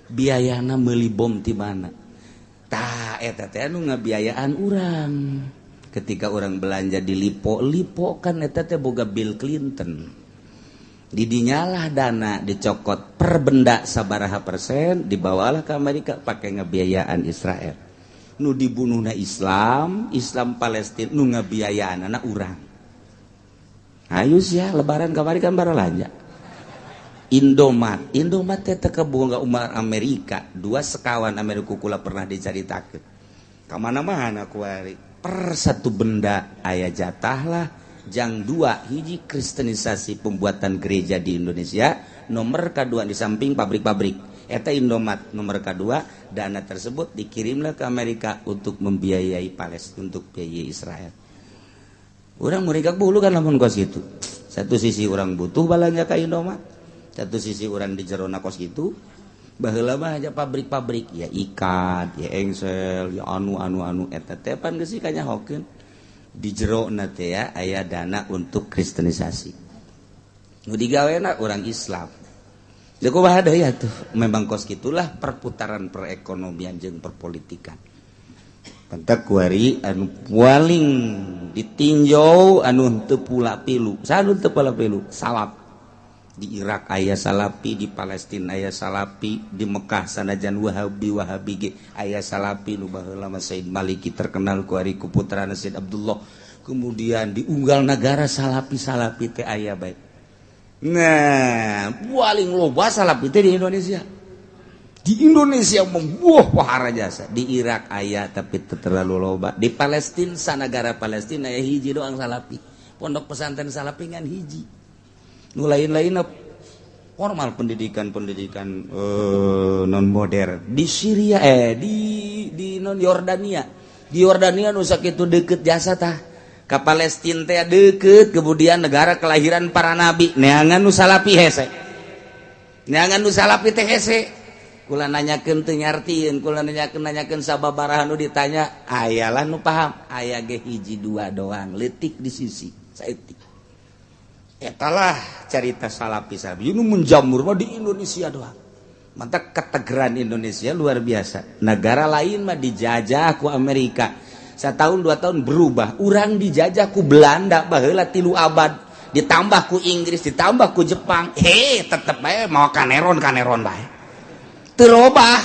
Biayana meuli bom ti mana? Tah eta teh anu ngabiayaan urang. Ketika orang belanja di Lipo, Lipo kan eta teh boga Bill Clinton. Didinyalah dana dicokot per benda sabaraha persen dibawalah ke Amerika pakai ngebiayaan Israel. Nu dibunuhna Islam, Islam Palestina nu ngebiayaan anak urang. Ayo sia lebaran kamari kan baralanja. Indomat, Indomat teh teu kaboga umat Amerika, dua sekawan Amerika kula pernah dicaritakeun. Ka mana-mana kuari per satu benda aya jatah lah. jang dua hiji kristenisasi pembuatan gereja di Indonesia, nomor kedua di samping pabrik-pabrik eta Indomaret, nomor kedua dana tersebut dikirimlah ke Amerika untuk membiayai Palestina, untuk biayai Israel. Urang mereka bulu kan lamun kos gitu. Satu sisi orang butuh balanja ka Indomaret, satu sisi orang di jerona kos gitu. Baheula mah aja pabrik-pabrik ya ikat, ya engsel, ya anu anu anu eta teh pan geus kanyahokeun. Di jerona teh ya aya dana untuk kristenisasi. Nu digawena urang Islam. Deuk kumaha deui atuh, memang kos gitulah perputaran perekonomian jeung perpolitikan. Pantak kuari anu paling ditinjau anu teu pula pilu. Saha nu teu pula pilu? Salaf. Di Irak aya salapi, di Palestina aya salapi, di Mekah sanajan Wahabi Wahabi ge aya salapi nu baheula mah Said Maliki terkenal ku ari ku putrana Said Abdullah. Kemudian di unggal nagara salapi-salapi teh aya bae. Nah, paling loba salapi teh di Indonesia. Di Indonesia membuah wahara jasa. Di Irak aya tapi terlalu loba. Di Palestina sanagara Palestina aya hiji doang salapi. Pondok pesantren salapi ngan hiji. Nu lain-lain formal pendidikan-pendidikan non modern di Syria di non Yordania. Di Yordania nu sakitu deukeut jasa tah ka Palestina teh deukeut, kemudian negara kelahiran para nabi neangan nu salapi hese. Neangan nu salapi teh hese. Kula nanyakeun teu nyartieun, kula nanyakeun sababaraha nu ditanya ayalah nu paham, aya ge hiji dua doang leutik di sisi saeutik. Etalah cerita salapi salapi nu menjamur mah di Indonesia doang. Mantap ketegeran Indonesia luar biasa. Negara lain mah dijajah ku Amerika. Setahun dua tahun berubah. Urang dijajah ku Belanda baheula 3 abad. Ditambah ku Inggris, ditambah ku Jepang. Hei, tetep bae mau kaneron kaneron bae. Teu robah.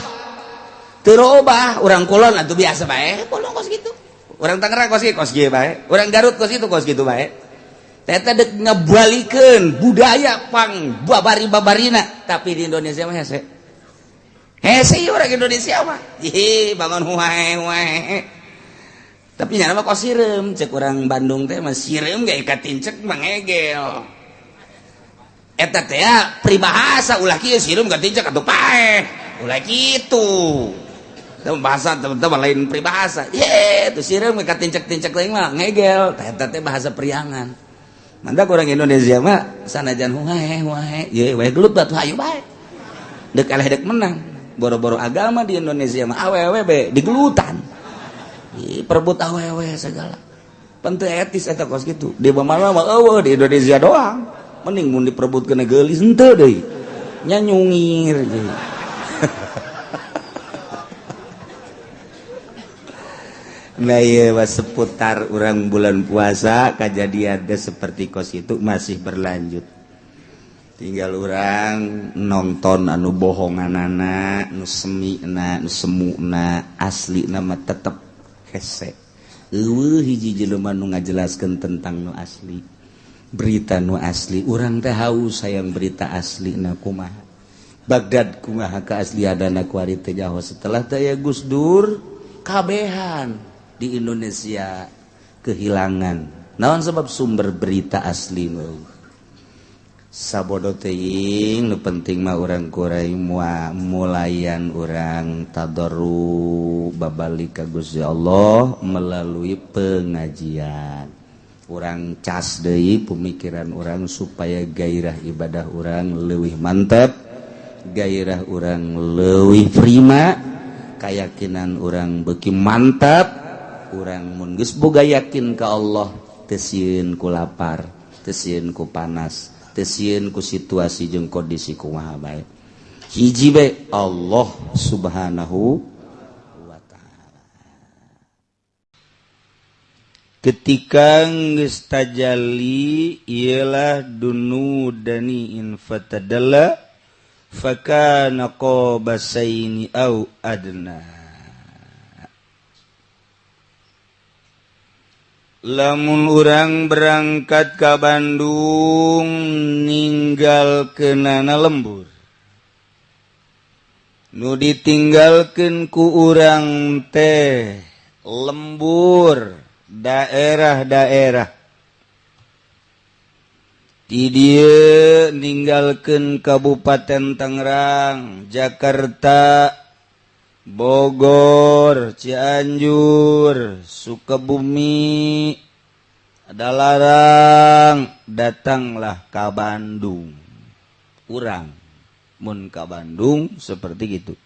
Teu robah urang kulon atuh biasa bae, kulon kos kitu. Urang Tangerang kos kitu, kos kieu bae. Urang Garut kos kitu, kos kitu bae. Teta dek ngebalikeun budaya pang babari-babarina, tapi di Indonesia mah hese. Hese orang Indonesia mah. Ih, bangun huae huae. Tapi nya mah kos sireum, cek urang Bandung teh mah sireum ge katincek mangegel. Eta teh peribahasa ulah kieu sireum katincek atuh paeh. Ulah kitu. Teu bahasa teman-teman lain peribahasa. Ye, tuh sireum katincek-tincek lain mah ngegel. Eta teh bahasa priangan. Mantap orang Indonesia mah sanajan huae huae ye we gelut batu hayu bae. Dek eleh dek menang. Boro-boro agama di Indonesia mah awewe be digelutan. Ih, perebut awewe segala. Penting etis eta kos kitu. Di mana mah eueuh di Indonesia doang. Mending mun diperebutkeun geulis henteu deui. Nya nyungir deui. Nah iya, seputar orang bulan puasa kejadian seperti kos itu masih berlanjut. Tinggal orang nonton anu bohonganana, nu semina, nu semuna, asli nama tetep hese. Eueuh hiji jelema nu ngajelaskeun tentang nu asli. Berita nu asli, urang teh haus hayang berita asli na kumaha. Baghdad kumaha keaslianana kuari teh nyaho setelah teh aya Gus Dur kabehan di Indonesia kehilangan. Naon sebab sumber berita asli nu sabodo teuing nu penting mah urang kurai mulayan urang tadarru babalik ka Gusti Allah melalui pengajian. Urang cas deui pemikiran urang supaya gairah ibadah urang leuwih mantep, gairah urang leuwih prima, keyakinan urang beuki mantap. Urang mun geus boga yakin ka Allah teu sieun ku lapar, teu sieun ku panas, teu sieun ku situasi jeung kondisi kumaha bae. Hiji bae Allah Subhanahu wa taala. Ketika geus tajalli ialah dunu dani in fatadalla fakana qabasaini au adna. Lamun urang berangkat ka Bandung ninggalkeunana lembur, nu ditinggalkeun ku urang teh lembur daerah-daerah. Ti dieu ninggalkeun Kabupaten Tangerang, Jakarta, Bogor, Cianjur, Sukabumi, Padalarang, datanglah ka Bandung. Urang mun ka Bandung seperti gitu.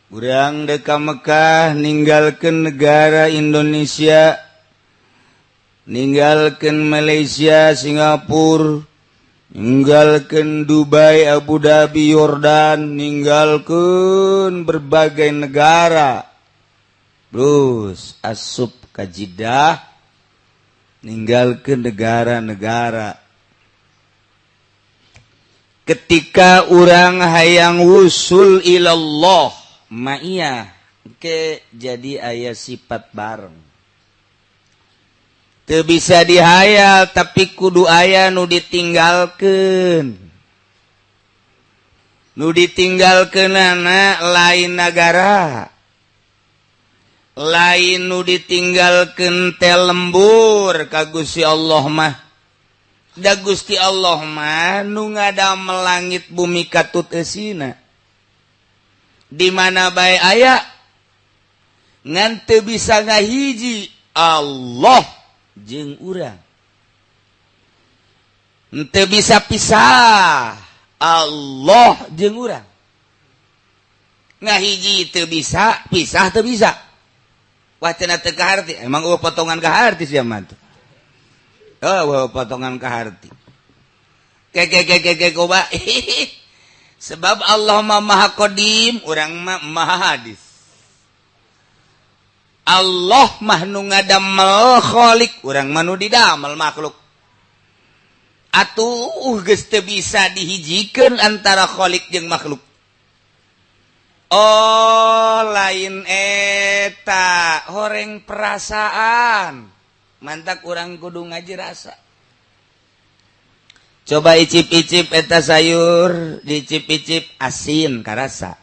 Urang dek ka Mekah ninggalkeun negara Indonesia, ninggalkeun Malaysia, Singapura, ninggalkeun Dubai, Abu Dhabi, Yordan, ninggalkeun berbagai negara. Terus asup ka Jeddah, ninggalkeun negara-negara. Ketika urang hayang wusul ilallah ma'iyah ke jadi aya sifat bareng. Teu bisa dihayal tapi kudu aya nu ditinggalkeun. Nu ditinggalkeunana lain nagara. Lain nu ditinggalkeun teh lembur ka Gusti Allah mah. Da Gusti Allah mah nu ngadamel langit bumi katut eusina. Di mana bae aya ngan teu bisa ngahiji Allah jeung urang. Teu bisa pisah Allah jeung urang. Ngahiji teu bisa, pisah teu bisa. Wah cenah teu kaharti, emang eueuh potongan kaharti sia mah tuh. Oh, potongan kaharti. Ke ke ke ke ke coba. Sebab Allah mah maha qadim, urang mah maha hadis. Allah mah nu ngadamel khalik, urang mah nu didamel makhluk. Atuh geus teu bisa dihijikeun antara khalik jeung makhluk. Oh, lain eta, horeng perasaan. Mantak urang kudu ngaji rasa. Coba icip-icip eta sayur, dicip-icip asin karasa.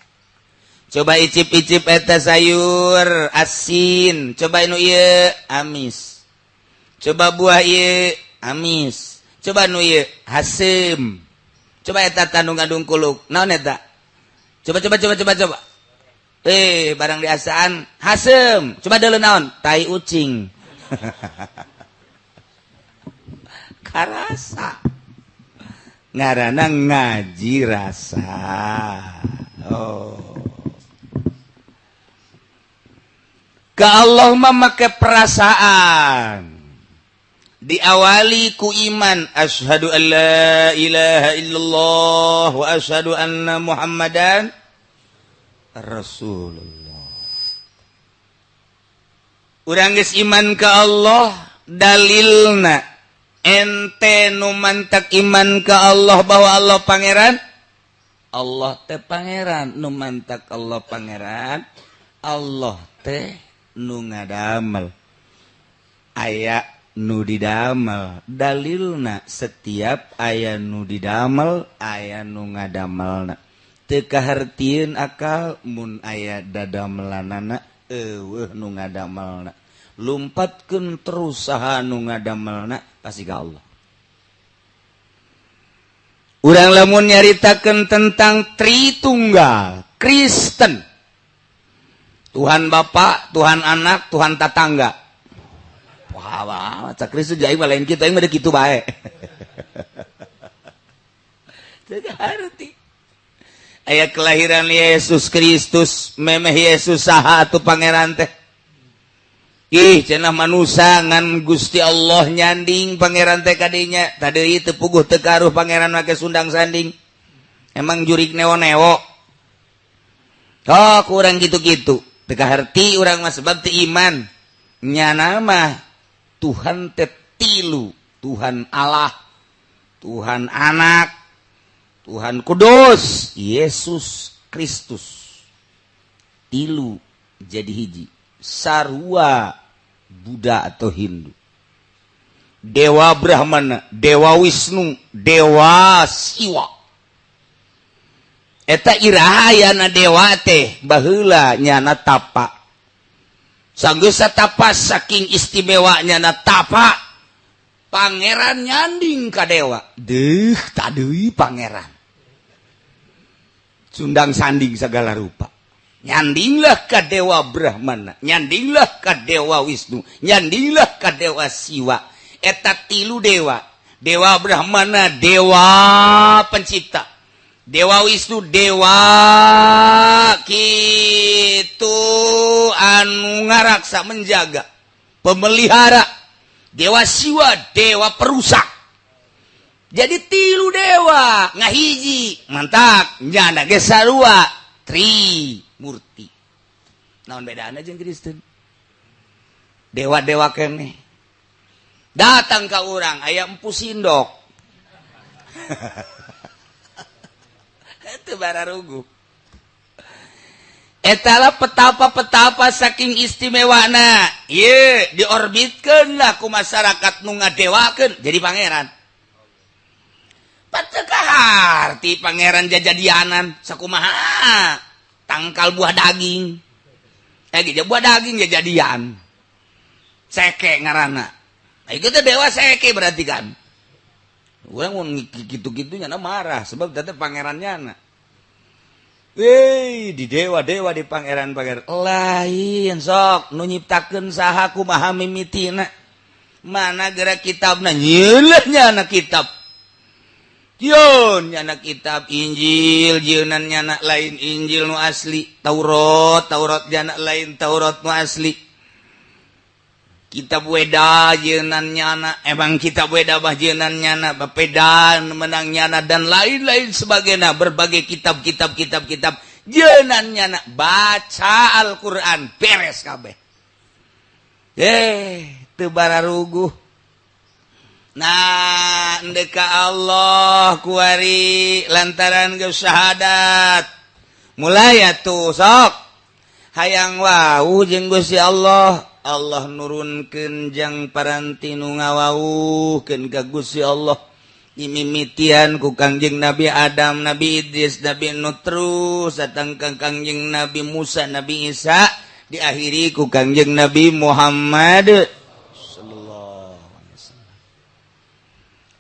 Coba icip-icip eta sayur asin, coba nu ieu amis. Coba buah ieu amis. Coba nu ieu haseum. Coba eta tandung ngadungkuluk, naon eta? Coba coba coba coba coba. Barang diasaan haseum. Coba deuleu naon? Tai ucing. Karasa. Ngarana ngaji rasa. Oh. Ka Allah mah make perasaan. Diawali ku iman, asyhadu an la ilaha illallah wa asyhadu anna Muhammadan Rasulullah. Urang geus iman ka Allah, dalilna ente nu mantak iman ka Allah bahwa Allah pangeran, Allah teh pangeran, nu mantak Allah pangeran, Allah teh nu ngadamel. Aya nu didamel, dalilna setiap aya nu didamel, aya nu ngadamelna. Teu kahartieun akal mun aya dadamelanana eueuh nu ngadamelna. Lumpatkeun terus saha nu ngadamelna pasti ka Allah. Urang lamun nyaritakeun tentang Tritunggal Kristen, Tuhan Bapa, Tuhan Anak, Tuhan Tatangga. Wah, wah, cak Kristus aing mah lain kitu, aing mah kitu bae. Teu kaharti. Aya kelahiran Yesus Kristus, memeh Yesus saha atuh pangeran teh? Ih, cenah manusa ngan Gusti Allah nyanding pangeran teh kadinya. Tadi teu puguh teu karuh pangeran make sundang sanding. Emang jurik neo-neo. Oh, kurang gitu-gitu. Teu kaharti urang mah sebab teu iman. Nyana mah Tuhan teh tilu, Tuhan Allah, Tuhan Anak, Tuhan Kudus, Yesus Kristus. Tilu jadi hiji. Sarua Buddha atau Hindu. Dewa Brahmana, Dewa Wisnu, Dewa Siwa. Eta irahayana dewa teh baheula nyana tapa. Sanggeus tapa saking istimewanya na tapa. Pangeran nyanding ka dewa. Deuh tadeui pangeran. Sundang sanding segala rupa. Nyandinglah ka dewa Brahmana, nyandinglah ka dewa Wisnu, nyandinglah ka dewa Siwa. Eta tilu dewa. Dewa Brahmana dewa pencipta, Dewa Wisnu dewa kitu anu ngaraksa menjaga, pemelihara. Dewa Siwa dewa perusak. Jadi tilu dewa ngahiji mantak nyana ge sarua tri murti. Naon bedana jeung Kristen? Dewa-dewa keneh datang ka urang aya empu sindok. Itu bararuguh. Etalah petapa-petapa saking istimewana. Ye, diorbitkeun lah ku masyarakat nu ngadewakeun jadi pangeran. Pateu pangeran jajadianan sakumaha tangkal buah daging. Eh buah daging jajadian. Seke ngaranna. Nah, itu teh dewa seke berarti kan. Urang mun kitu-kitu nya marah sebab teh pangerannya na. Weh, di dewa-dewa di pangeran-pangeran lain sok nu nyiptakeun saha kumaha mimitina. Mana gerak kitabna nyeuleuh nyana kitab. Yeun nyana kitab Injil, jeunan nyana lain Injil nu asli, Taurat, Taurat nyana lain Taurat nu asli. Kitab Weda jeunan nyana, emang kitab Weda bah jeunan nyana, bapedan menang nyana dan lain-lain sebagainya, berbagai kitab-kitab kitab-kitab jeunan nyana, baca Al-Qur'an beres kabeh. Teu bararuguh. Nah, ndeka Allah kuari lantaran geus syahadat. Mulai atuh sok hayang wau jeung Gusti Allah. Allah nurunkeun jang paranti nu ngawauhkeun ka Gusti Allah. Mimitian ku Kangjeng Nabi Adam, Nabi Idris, Nabi Nuh, terus datang ka Kangjeng Nabi Musa, Nabi Isa, diakhiri ku Kangjeng Nabi Muhammad sallallahu alaihi wasallam.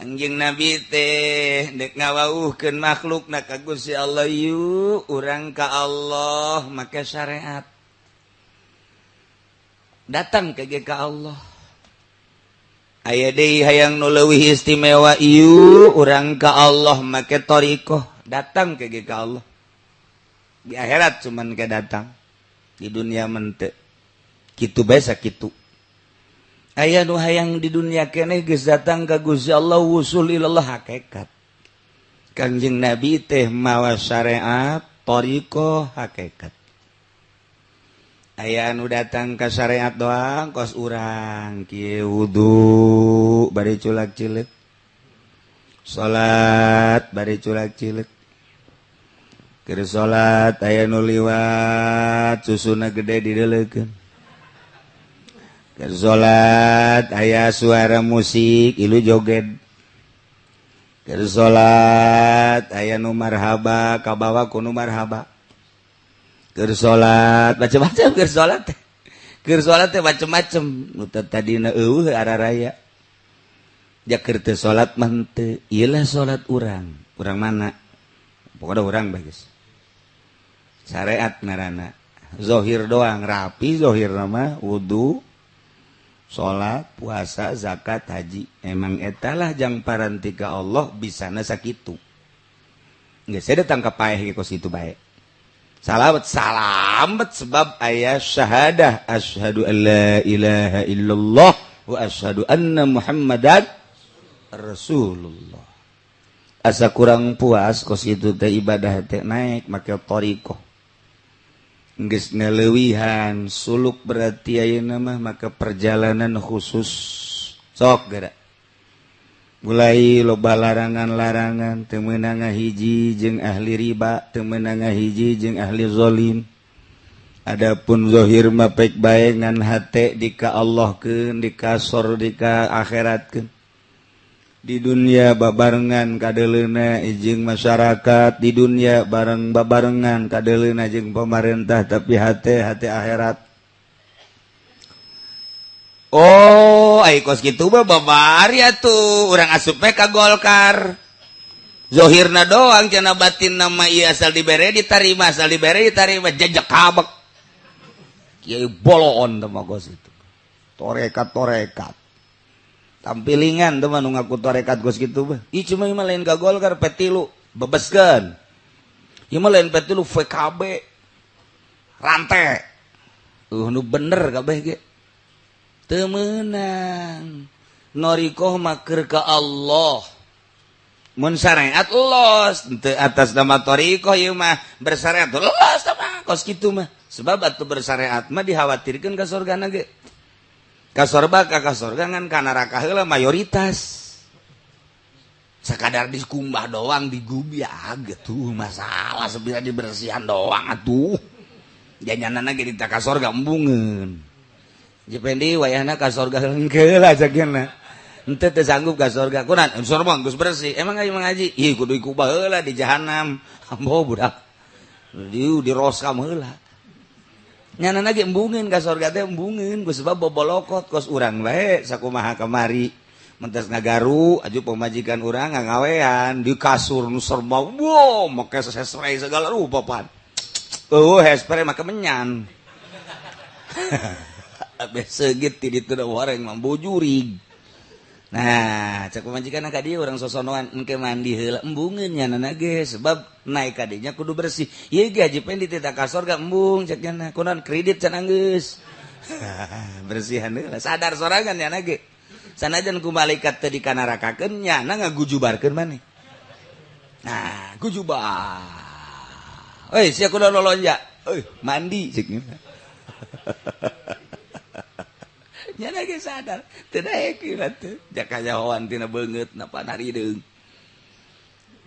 Kangjeng Nabi teh dek ngawauhkeun makhlukna ka Gusti Allah, yuk urang ka Allah make syariat. Datang ke ka Allah. Aya deui hayang nu leuwih istimewa ieu urang ka Allah make thariqah, datang ke ka Allah. Di akhirat cuman ke datang, di dunia mente. Kitu bae sakitu. Aya nu hayang di dunia keneh geus datang ka Gusti Allah wusul ilallah hakikat. Kangjeng Nabi teh mawa syariat, thariqah, hakikat. Aya anu datang ka syariat doang kos urang kieu wudu bari culak cileuk, salat bari culak cileuk, keur salat aya nu liwat susuna gede dideleukeun, keur salat aya suara musik ilu joget, keur salat aya nu marhaba kabawa ku nu marhaba. Keur salat macam-macam, keur salat teh macam-macam nu tadina eueuh araraya. Ja keur teu salat mah henteu, ieu lah salat urang. Urang mana? Pokona urang bae geus. Syariat ngaranna. Zahir doang rapi zahir mah wudu, salat, puasa, zakat, haji. Emang eta lah jang parantika Allah bisana sakitu. Geus saya datang ka paeh ge kos kitu bae. Salamet salamet sebab ayah syahadah asyhadu an la ilaha illallah wa asyhadu anna Muhammadan Rasulullah. Asa kurang puas kos itu teh ibadah teh naik make thariqah. Geus ngaleuwihan suluk berarti ayeuna mah maka perjalanan khusus sok geura. Mulai loba larangan-larangan teu meunang ngahiji jeung ahli riba, teu meunang ngahiji jeung ahli zalim. Adapun zahir mah pek bae ngan hate dika Allahkeun, dikasor dika akhiratkeun. Di dunia babarengan kadeleuna jeung masyarakat, di dunia bareng babarengan kadeleuna jeung pemerintah, tapi hate hate akhirat. Oh, ai kos kitu mah babari atuh urang asup we ka Golkar. Zohirna doang cenah batin nama ieu asal dibere ditarima, asal dibere ditarima jejek kabek. Kiai boloon teh mah kos itu. Torekat-torekat. Tampilingan teh mah nu ngaku torekat kos kitu mah. Ih cuma mah lain ka Golkar P3 bebeskeun. Ieu mah lain P3 VKB. Rantai. Nu bener kabeh ge. Teu meunang. Norikoh mah keur ka Allah. Mun syariat los teu atas nama thariqah ieu mah bersyariat los mah kos kitu mah. Sebab atuh bersyariat mah dikhawatirkeun ka sorgana ge. Ka sorga ka sorga ngan ka neraka heula mayoritas. Sakadar dikumbah doang digubiag atuh masalah sebila dibersihan doang atuh. Janyanana ge ditaka sorga embungeun. Jependi wayahna ka sorga hengkeul ajakeunna. Henteu teu sanggup ka sorga. Kunaon? Sorga geus bersih. Emang ayo ngaji? Ih kudu ikubah heula di jahanam. Ambo budak. Di diroskam heula. Nyanana ge embungeun ka sorga teh embungeun ku sebab bobolokot kos urang bae sakumaha kamari. Mentas ngagaru aju pamajikan urang ngagawean di kasur nu serba wow make hairspray segala rupa pan. Eueuh hairspray make menyan. Besegit ti ditu da wareng mah bojurig. Nah, cek pamajikan ka dieu urang sosonoan engke mandi heula embungeun nyanana ge sebab naik ka dinya kudu bersih. Ieu ge haji pen dititah ka sorga embung cek nya kunaon kredit can anggeus. Bersihan heula sadar sorangan nyana ge. Sanajan ku malaikat teu dikanarakakeun nyana ngagujubarkeun maneh. Nah, gujubar. Euy, sia kudu lolonja. Euy, mandi cek nya. Nyana ge sadar teu daek ieu teh jakanyahoan tina beungeut na panarideung.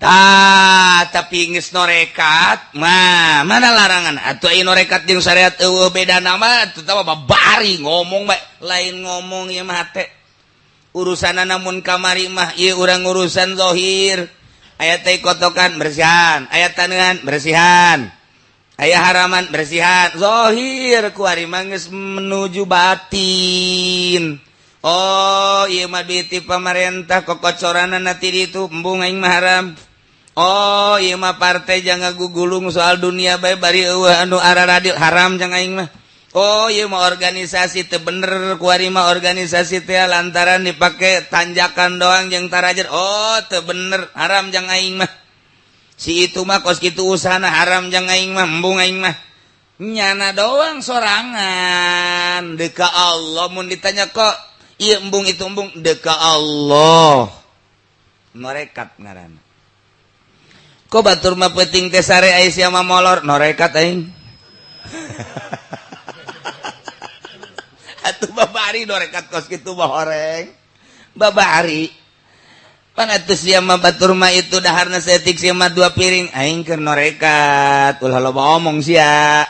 Tah, tapi geus norekat mah mana larangan atuh aya norekat jeung syariat eueuh beda nama atuh tah babari ngomong bae lain ngomong ieu mah hate. Urusanna namun kamari mah ieu urang urusan zahir. Aya teh kotokan bersihan, aya taneuhan bersihan. Aya haraman bersihan zahir ku ari mah geus menuju batin. Oh ieu mah duit ti pamarentah kokocoranna ti ditu embung aing mah haram. Oh ieu mah partai jangan gugulung soal dunia bae bari eueuh anu araradil haram jang aing mah. Oh ieu mah organisasi teu bener ku ari mah organisasi teh lantaran dipake tanjakan doang jeung tarajer. Oh teu bener haram jang aing mah. Si itu mah kos kitu usahana haram jang aing mah embung aing mah. Nyana doang sorangan deka Allah mun ditanya kok ieu embung itu embung deka Allah. Norekat ngaranna. Kok batur mah peuting teh sare aya sia mah molor norekat aing. Atuh babari norekat kos kitu mah horeng. Babari pan atuh sia mah batur mah itu daharna saeutik sia mah 2 piring aing keur norekat ulah loba omong sia.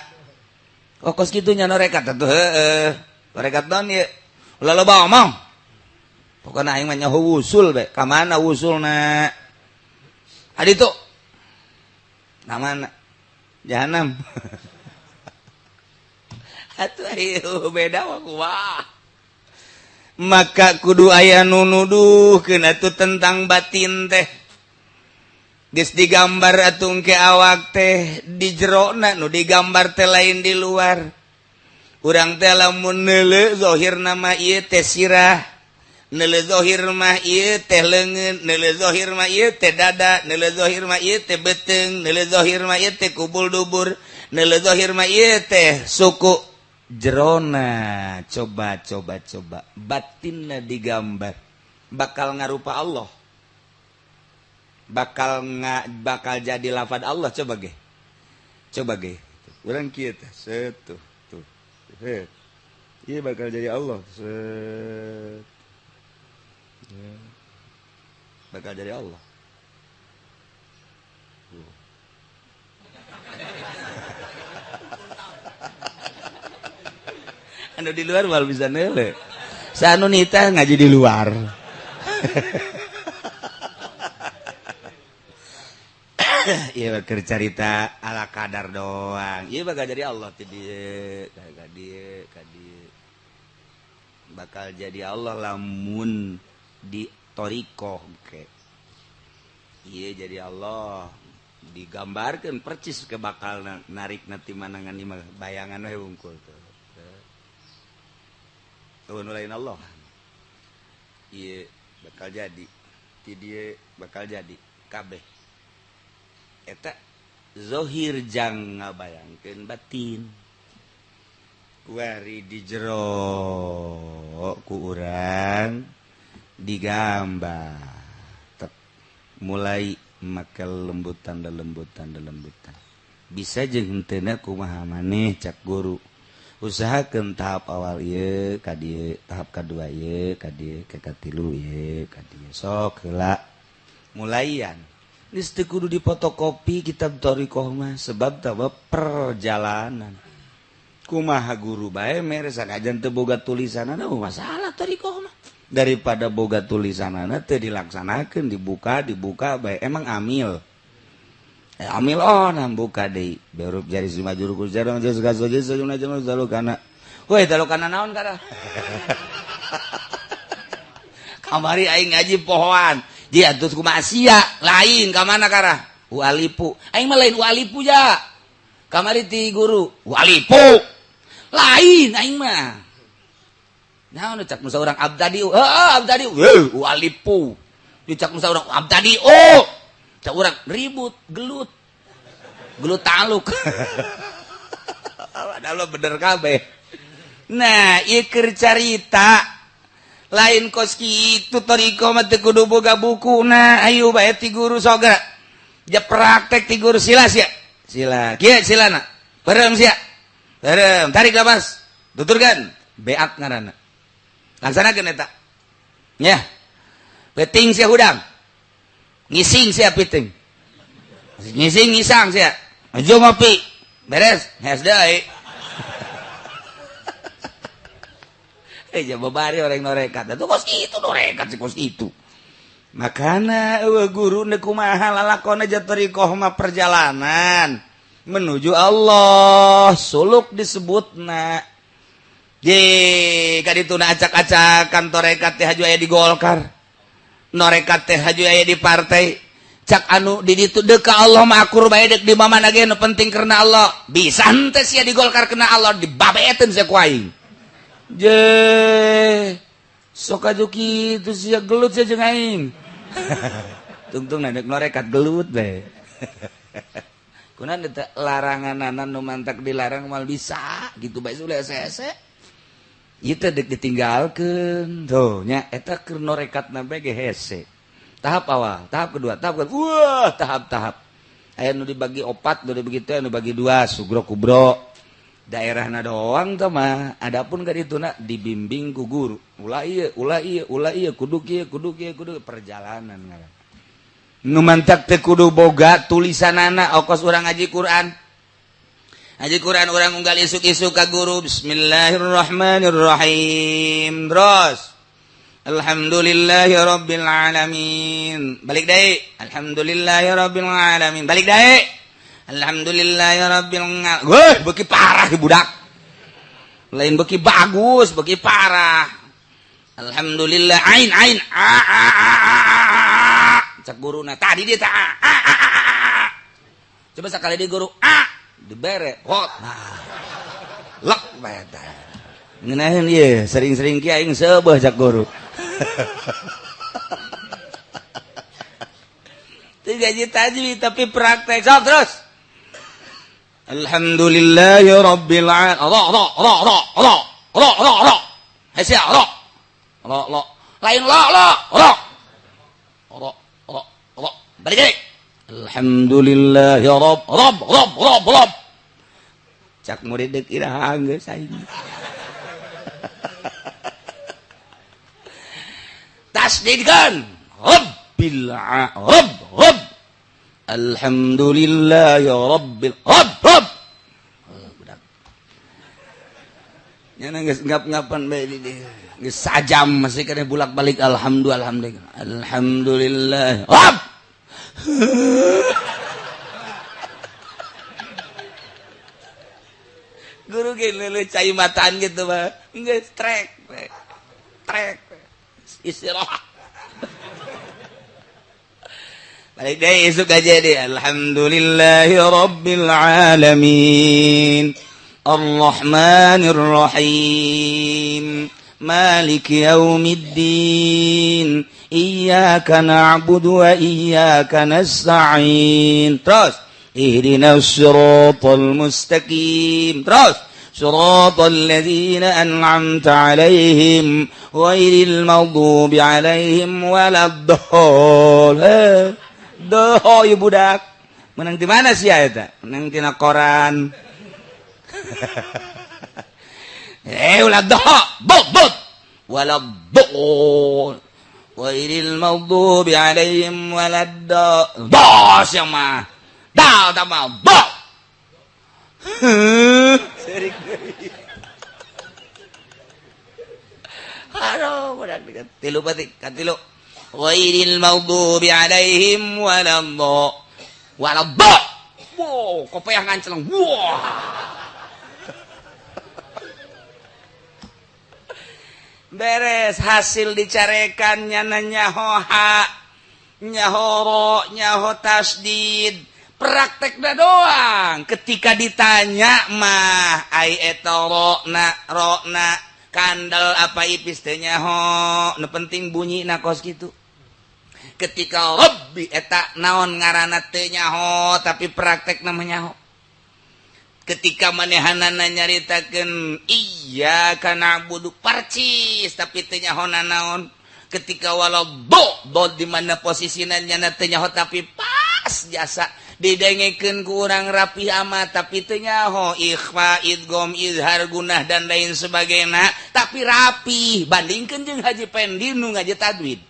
Oh kos kitu nya norekat atuh heueuh. Norekat naon ieu? Ulah loba omong. Pokona aing mah nyaho wusul bae. Ka mana wusulna? Adi tuh. Na mana? Jahanam. Atuh ayo beda mah kumaha. Maka kudu aya nu nuduhkeun atuh tentang batin teh. Geus digambar atuh ke awak teh di jerona nu digambar teh lain di luar. Urang teh lamun neuleuh zahirna mah ieu teh sirah, neuleuh zahir mah ieu teh leungeun, neuleuh zahir mah ieu teh dada, neuleuh zahir mah ieu teh beuteung, neuleuh zahir mah ieu teh kubul dubur, neuleuh zahir mah ieu teh suku. Jerona coba coba coba batinna digambar bakal ngarupa Allah, bakal bakal jadi lafad Allah. Coba ge, coba ge urang kieu teh set tuh tuh set ieu bakal jadi Allah set ya. Bakal jadi Allah. Anu di luar wal bisa nele. Sanu nita ngaji di luar. Iya keur carita ala kadar doang. Iya bakal jadi Allah ti dieu, ka dieu, ka dieu. Bakal jadi Allah lamun di thariqah ke. Ieu jadi Allah digambarkan percis ke bakal narik nanti manangan di bayangan we wungkul tuh. Tuh lain Allah. Ieu bakal jadi ti dieu bakal jadi kabeh. Eta zohir jang ngabayangkeun batin. Kuari di jero ku urang digambar mulai maka lembutan lembutan lembutan bisa jeung henteu kumaha maneh cak guru usahakeun tahap awal ieu ka dieu tahap kadua ieu ka dieu ka katilu ieu ka dieu sok heula mulaian geus teu kudu dipotokopi kitab thariqah mah sebab tah perjalanan kumaha guru bae mere sanajan teu boga tulisanana masalah thariqah mah daripada boga tulisanana teu dilaksanakeun dibuka dibuka bae emang amil amil oh nah buka deui berup jari sumajur ku jarang geus gasoje sejumlah jam dalukana we dalukana naon kada kamari aing ngaji pohoan ji atuh kumaha sia lain ka mana karah ualipu aing mah lain ualipu ja kamari ti guru ualipu lain aing mah naon cak musa urang abdadi heeh abdadi ualipu cak musa urang abdadi oh cak urang ribut gelut gelut taluk padahal bener kabeh. Nah ieu keur carita lain kos kitu thariqah mah teu kudu boga bukuna ayo bae ti guru soga ja praktek ti guru sila sia sila kieu silana bareng sia bareng tarik napas tuturkeun beak ngaranna laksanakeun eta nya peuting sia hudang ngising sia piting ngising ngisang sia ajo ngopi beres hes deui babari orang norekat itu kos itu norekat si kos itu makana eueuh guru neuk kumaha lalakon aja thariqah mah perjalanan menuju Allah suluk disebutna di kadituna acak-acakan torekat teh haju aya di Golkar norekat teh haju aya di partai cak anu di ditu deuk ka Allah mah akur bae deuk di mana ge nu penting karena Allah bisa henteu sia di Golkar kena Allah dibabeeteun sia ku aing je sok aju kitu sia gelut sia jeung aing tungtung deuk norekat gelut bae kunaon teh laranganana nu mantak dilarang mal bisa gitu bae ulah hese-hese ieu teh deuk ditinggalkeun tuh nya eta keur norekatna bae ge hese tahap awal tahap kedua tahap kedua wah tahap-tahap aya nu dibagi opat nu dibagi teh nu dibagi dua sugro kubro daerahna doang teh mah adapun ka dituna dibimbing ku guru ulah ieu ulah ieu ulah ieu kudu kieu kudu kieu kudu perjalanan ngaran nu mantak teh kudu boga tulisanana okos urang ngaji Quran ngaji Quran urang unggal isuk-isuk ka guru bismillahirrahmanirrahim terus alhamdulillahi rabbil alamin balik deui alhamdulillahi rabbil alamin balik deui alhamdulillahi rabbil alamin weuh beuki parah budak lain beuki bagus beuki parah alhamdulillah ain ain a a a a cak guruna tadi dia tak a a a a coba sekali di guru a dibere hot nah lek bae teh ngeunaheun ieu sering-sering ki aing seubeuh cak guru teu gaji tajwid tapi praktek sok terus alhamdulillahi rabbil alamin ra ra ra ra ra ra ra ra hese ra ra ra lain la la ra ra ra ra balik deui alhamdulillahi rabb rabb rabb rabb rabb cak murid deuk iraha geus aing tasdidkeun rabbil rabb rabb alhamdulillahi rabbil rabb rabb budak nya geus ngap-ngapan bae di dieu geus sajam masih keneh bolak-balik alhamdulillah alhamdulillah rabb guru ge leuleut cai mataan gitu mah geus trek. Trek. Istirahat. Balik deui isuk aja deh. Alhamdulillahi rabbil alamin. Arrahmanir rahim. Maliki yaumiddin. Iyyaka na'budu wa iyyaka nasta'in. Terus ihdinas siratal mustaqim. Terus siratal ladzina an'amta 'alaihim ghairil maghdubi 'alaihim waladdallin. Doh ieu budak. Menang di mana sih eta? Menang tina koran. Ulah doh, bot bot. Waladdallin. Ghairil maghdubi 'alaihim waladdallin. Dos yang mah. Dal tambah bo. Serik deui. Aduh, budak tilu batik, katilu. Ghairil maghdubi 'alaihim waladdallin. Waladdallin. Wow, kopeah nganceleng. Wah. Beres hasil dicarekan nyana nyaho ha, nyaho ro, nyaho tasdid. Praktekna doang. Ketika ditanya mah ai eta ro na kandel apa ipis teh nyaho, nu penting bunyi na kos kitu. Ketika robbi eta naon ngaranna teh nyaho tapi praktekna mah nyaho. Ketika manehanana nyaritakeun iyyaka na'budu parcis tapi teu nyaho nanaon. Ketika walau do do di mana posisina nyana teu nyaho tapi pas jasa didengekeun ku urang rapi amat tapi teu nyaho ikhfa idgham izhar gunah dan lain sebagainya tapi rapi bandingkeun jeung Haji Pendi nu ngaji tajwid.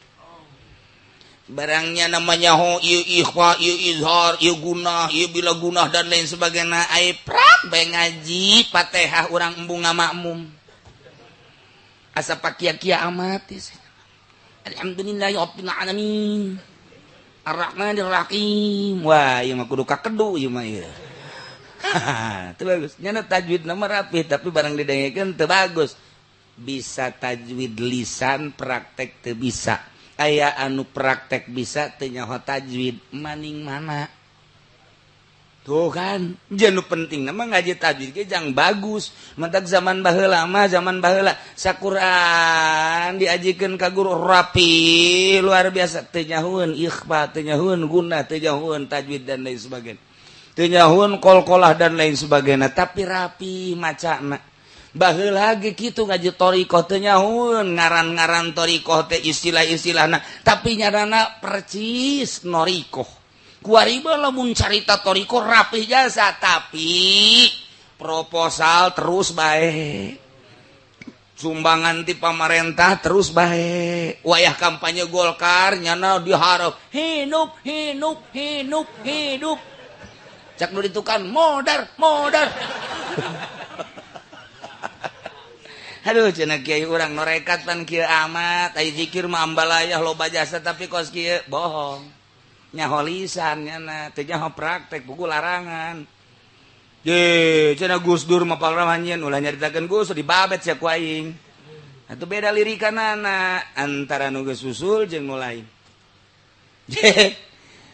Barangnya namanya ho ieu ikhfa ieu izhar ieu gunah ieu bila gunah dan lain sebagainya ai prak bae ngaji Fatihah urang embung ngamakmum asa pakia-kia amat. Alhamdulillahi rabbil alamin arrahmanir rahim. Wah ieu mah kudu kakedu ieu mah ieu. Teu bagus nyana tajwid na mah rapi tapi barang didengekeun teu bagus. Bisa tajwid lisan praktek teu bisa. Aya anu praktek bisa teu nyaho tajwid maning mana tuh kan jeung nu penting mah ngaji tajwid ge jang bagus. Mentak zaman baheula mah zaman baheula saquran diajikeun ka guru rapi luar biasa teu nyahoeun ikhfa teu nyahoeun gunah teu nyahoeun tajwid dan lain sebagainya teu nyahoeun qalqalah dan lain sebagainya tapi rapi macana. Baheula ge kitu ngaji thariqah teu nyahoeun ngaran-ngaran thariqah teh istilah-istilahna tapi nyaranna percis noriqah. Kuari bae lamun carita thariqah rapih jasa tapi proposal terus bae. Sumbangan ti pamarentah terus bae. Wayah kampanye Golkar nyana diharap hidup hidup hidup hidup. Cak nu ditukan modar modar. Aduh cenah kiai urang norekat pan kieu amat ai zikir mah ambalayah loba jasa tapi kos kieu bohong. Nyaho lisan nyana teu nyaho praktek buku larangan. Ye cenah Gus Dur mah palramanyeun ulah nyaritakeun Gus dibabet sia ku aing. Atuh beda lirikanana antara nu geus usul jeung nu lain.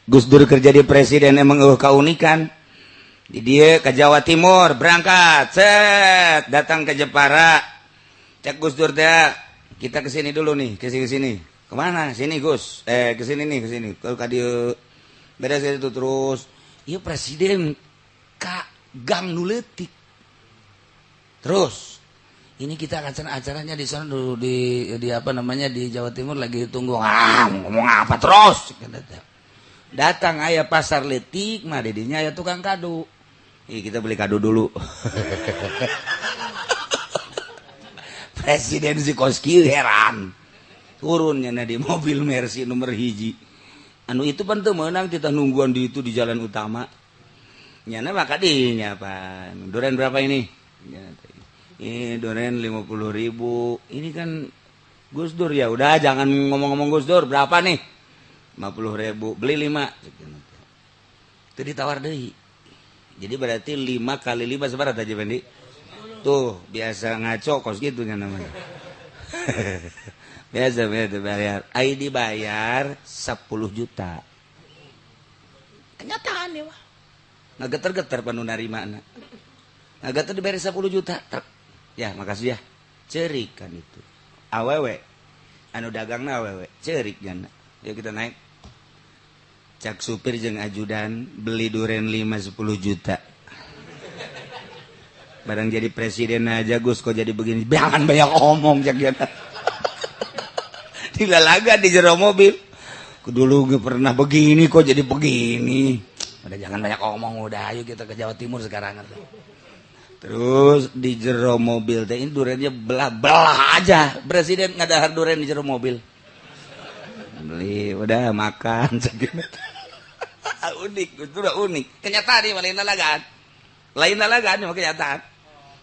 Gus Dur kerja di presiden emang eueuh kaunikan. Di dieu ka Jawa Timur berangkat set datang ke Jepara. Cek Gus Dur teh, kita kesini dulu nih, kesini sini. Kemana? Sini Gus. Kesini nih, kesini. Kalau ka dieu beres itu terus. Ieu presiden ka gang nu leutik. Terus ini kita akan acaranya di sana dulu di apa namanya di Jawa Timur lagi tunggu. Ah, ngomong apa terus? Datang aya pasar leutik mah didinya aya tukang kado. Ih, kita beli kado dulu. Presiden si Koski heran turunnya di mobil Mercy nomor hiji anu itu pan teu meunang kita nungguan di itu di jalan utama nyana maka dinya pan duren berapa ini ini duren 50.000 ini kan Gus Dur ya udah jangan ngomong-ngomong Gus Dur berapa nih 50.000 beli 5 itu ditawar deui jadi berarti 5 kali 5 seberapa aja Fendi? Tuh biasa ngaco kos gitu namanya. Biasa biasa bayar. Ai dibayar 10 juta. Kenyataan ya mah. Ngageter-geter panu narimana. Ngageter dibayar 10 juta. Trek. Ya, makasih ya. Cerik kan itu. Awewe. Anu dagangna awewe, cerik jana. Yuk kita naik. Cak supir jeung ajudan beli duren 5 10 juta. Barang jadi presiden aja Gus kok jadi begini. Jangan banyak omong cak jana. Dilalaga di jero mobil. Dulu gue pernah begini kok jadi begini. Udah jangan banyak omong udah ayo kita ke Jawa Timur sekarang. Terus di jero mobil teh ini durennya belah-belah aja. Presiden ngadahar duren di jero mobil. Beli udah makan segini. Unik, itu udah unik. Kenyataan nih lain lalagaan. Lain lalagaan mah kenyataan.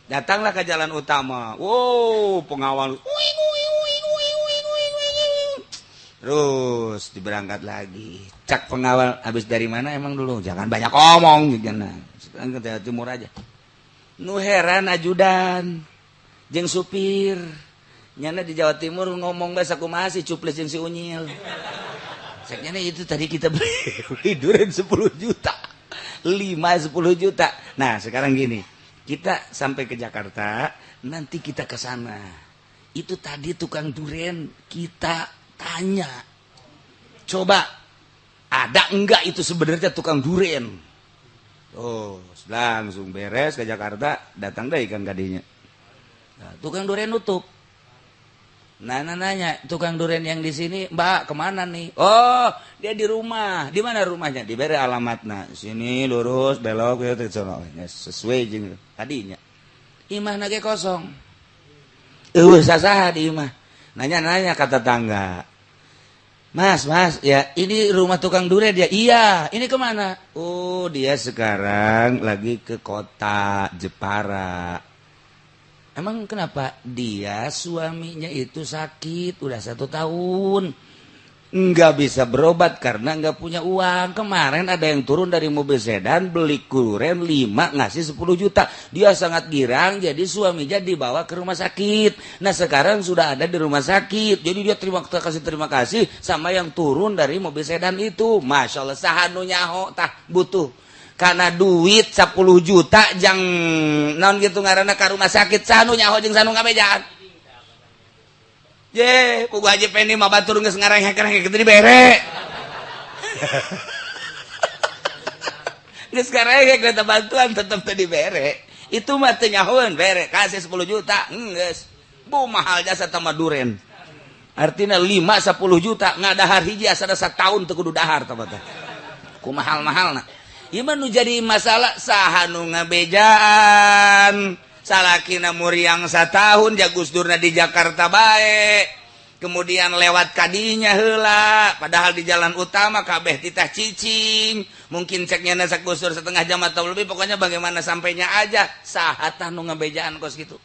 Datanglah ke jalan utama. Wow, pengawal. Terus diberangkat lagi. Cak pengawal habis dari mana emang dulu? Jangan banyak omong gitu. Sekarang ke Jawa Timur aja. Nu heran ajudan jeung supir. Nyana di Jawa Timur ngomong bahasa kumaha sih cuplis jeung si Unyil. Ceknya itu tadi kita beli duren 10 juta. 5 10 juta. Nah, sekarang gini. Kita sampai ke Jakarta, nanti kita ke sana. Itu tadi tukang duren kita tanya. Coba ada enggak itu sebenarnya tukang duren? Oh, langsung beres ke Jakarta, datang deh ikan kadinya. Nah, tukang duren nutup. Nah, nanya, tukang duren yang di sini, Mbak, kemana nih? Oh, dia di rumah. Di mana rumahnya? Diberi alamatna. Sini lurus, belok, ya, sesuai jeung tadinya. Imahna ge kosong. Eueuh sasaha di imah. Nanya-nanya kata tetangga. Mas, mas, ya ini rumah tukang duren dia. Iya, ini kemana? Oh, dia sekarang lagi ke kota Jepara. Emang kenapa? Dia suaminya itu sakit, udah 1 tahun. Nggak bisa berobat karena nggak punya uang. Kemarin ada yang turun dari mobil sedan, beli duren 5, ngasih 10 juta. Dia sangat girang, jadi suaminya dibawa ke rumah sakit. Nah sekarang sudah ada di rumah sakit. Jadi dia terima kasih sama yang turun dari mobil sedan itu. Masya Allah, saha nu nyaho tah butuh. Karena duit 10 juta jang naon gitu ngaranna ka rumah sakit saha nu nyaho jeung saha nu ngabejaan. Ye, pugu Haji Pendi mah batur geus ngarengek-rengek kitu dibere. Geus ngarengek eta bantuan tetep teu dibere. Itu mah teu nyahoeun bere, kasih 10 juta, geus. Bu mahal jasa tama duren. Artina 5 10 juta ngadahar hiji asa satahun teu kudu dahar tah teh. Ku mahal-mahalna. Ieu mah nu jadi masalah saha nu ngabejaan. Salakina muriang satahun jagus durna di Jakarta bae. Kemudian lewat kadinya heula, padahal di jalan utama kabeh titah cicing. Mungkin ceknya nasak Gus Dur setengah jam atau lebih, pokoknya bagaimana sampainya aja. Saha tah nu ngabejaan kos kitu.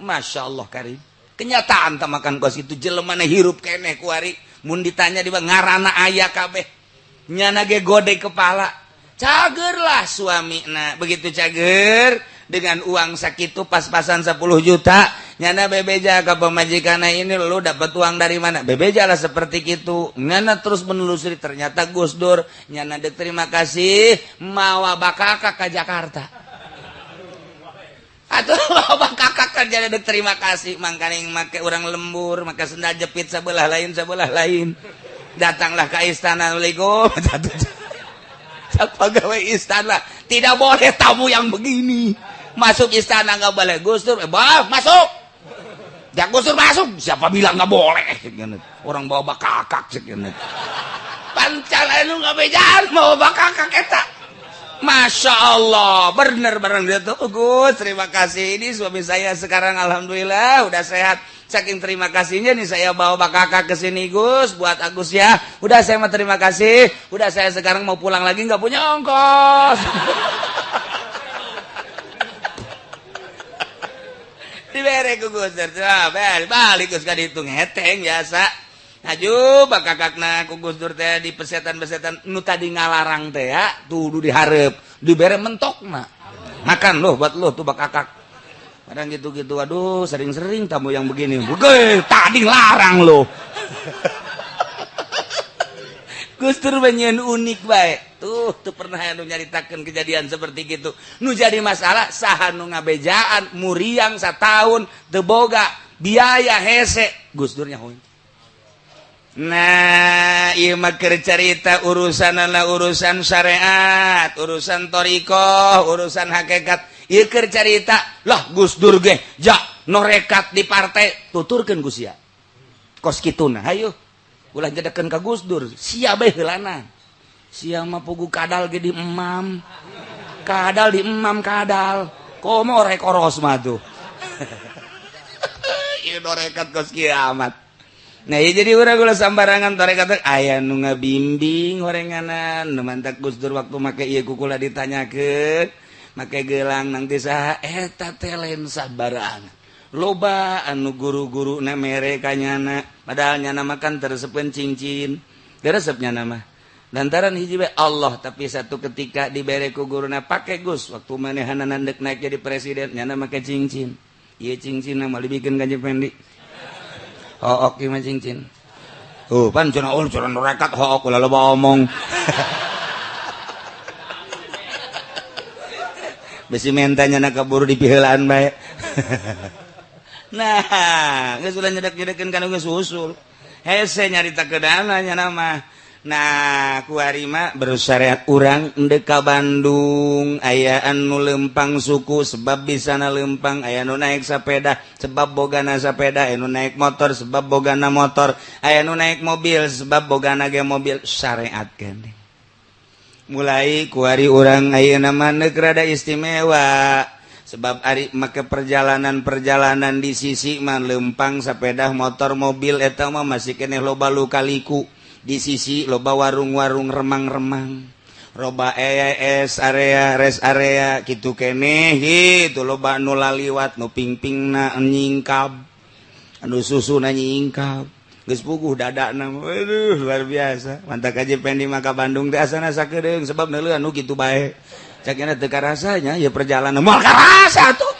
Masya Allah karim. Kenyataan tah makan kos kitu jelema na hirup keneh kuari. Mun ditanya di ngarana aya kabeh. Nyana ge gode kepala. Cagerlah suamina, begitu cager dengan uang sakitu pas-pasan 10 juta, nyana bebeja ke pemajikanna ini lu dapat uang dari mana? Bebeja lah seperti itu. Nyana terus menelusuri ternyata Gus Dur, nyana dek terima kasih mawa bakakak ke Jakarta. Atau mawa bakakak kan jadi dek terima kasih mangkaning make urang lembur, make sendal jepit sebelah lain sebelah lain. Datanglah ke istana, Assalamualaikum. Pegawai istana tidak boleh tamu yang begini masuk istana, nggak boleh. Gus Dur, bah, masuk. Ya Gus Dur masuk. Siapa bilang nggak boleh? Orang bawa bakakak pancal lu nggak bejaan bawa bakakak eta. Masya Allah, bener barang dia tuh. Gus, terima kasih, ini suami saya sekarang alhamdulillah udah sehat. Saking terima kasihnya nih saya bawa bakakak ke sini Gus buat Agus ya. Udah saya mau terima kasih. Udah saya sekarang mau pulang lagi nggak punya ongkos. Dibere ku Gus, balik Gus ka ditu ngeteng biasa. Aju bakakakna ku Gus Dur teh di pesetan-pesetan nu tadi ngalarang teh ya, tuh dihareup, dibere mentokna. Makan loh buat lo tuh bakakak. Kadang gitu-gitu, aduh sering-sering tamu yang begini. Bukan, tadi larang loh. Gus Dur banyak unik baik. Tuh, tuh pernah anu nyaritakeun kejadian seperti gitu. Nu jadi masalah saha nu ngabejaan muriang satahun teu boga biaya hese. Gus Dur nyaho. Nah, ieu mah keur carita urusanana urusan syariat, urusan thoriqoh, urusan hakikat. Ieu keur carita, lah Gus Dur ge ja norekat di partai tuturkeun ku sia. Kos kituna, hayu. Ulah jedekeun ka Gus Dur, sia bae heulana. Sia mah pugu kadal ge di emam. Kadal di emam kadal. Komo rek koros mah tuh. Ieu norekat kos kiamat. Nah, ya jadi urang ulah sambarangan tarekat aya nu ngabimbing horenganan, nu mantak Gus Dur waktu make ieu kukula ditanyakeun, make gelang nang teh saha eta teh lain sabarangan. Loba anu guru-guru na mere ka nyana, padahal nyana makan teresepeun cincin. Teresep nyana mah. Lantaran hiji bae Allah, tapi satu ketika dibere ku guruna pake Gus, waktu manehanna deuk naik jadi presiden nyana make cincin. Ieu cincin mah dibikeun ka Pendi. Hook ieu mah cincin. Oh, pan cenah ul cenah rekat hook ulah loba omong. Besi menta nyana kaburu dipiheulaan bae. Nah, geus ulah nyedek-nyedekeun kana geus usul. Hese nyarita keudana nya mah. Nah, kuari mah bersyariat urang endek ka Bandung, aya anu lempang suku sebab bisana lempang, aya nu naik sepeda sebab bogana sepeda, aya nu naik motor sebab bogana motor, aya nu naik mobil sebab bogana ge mobil, syariat keneh. Mulai kuari urang ayeuna mah neuk rada istimewa. Sebab ari make perjalanan-perjalanan di sisi mah lempang sepeda motor mobil eta mah masih keneh loba luka-liku. Di sisi loba warung-warung remang-remang, loba ES area rest area kitu keneh gitu, loba nu laliwat nu pingpingna nyingkab, anu susuna nyingkab, geus puguh dadana, aduh luar biasa. Mantak aja Pendi mah ka Bandung teh asana sakedeung sebab neuleuh anu kitu bae. Cakna teu karasanya ya perjalanan moal karasa tuh.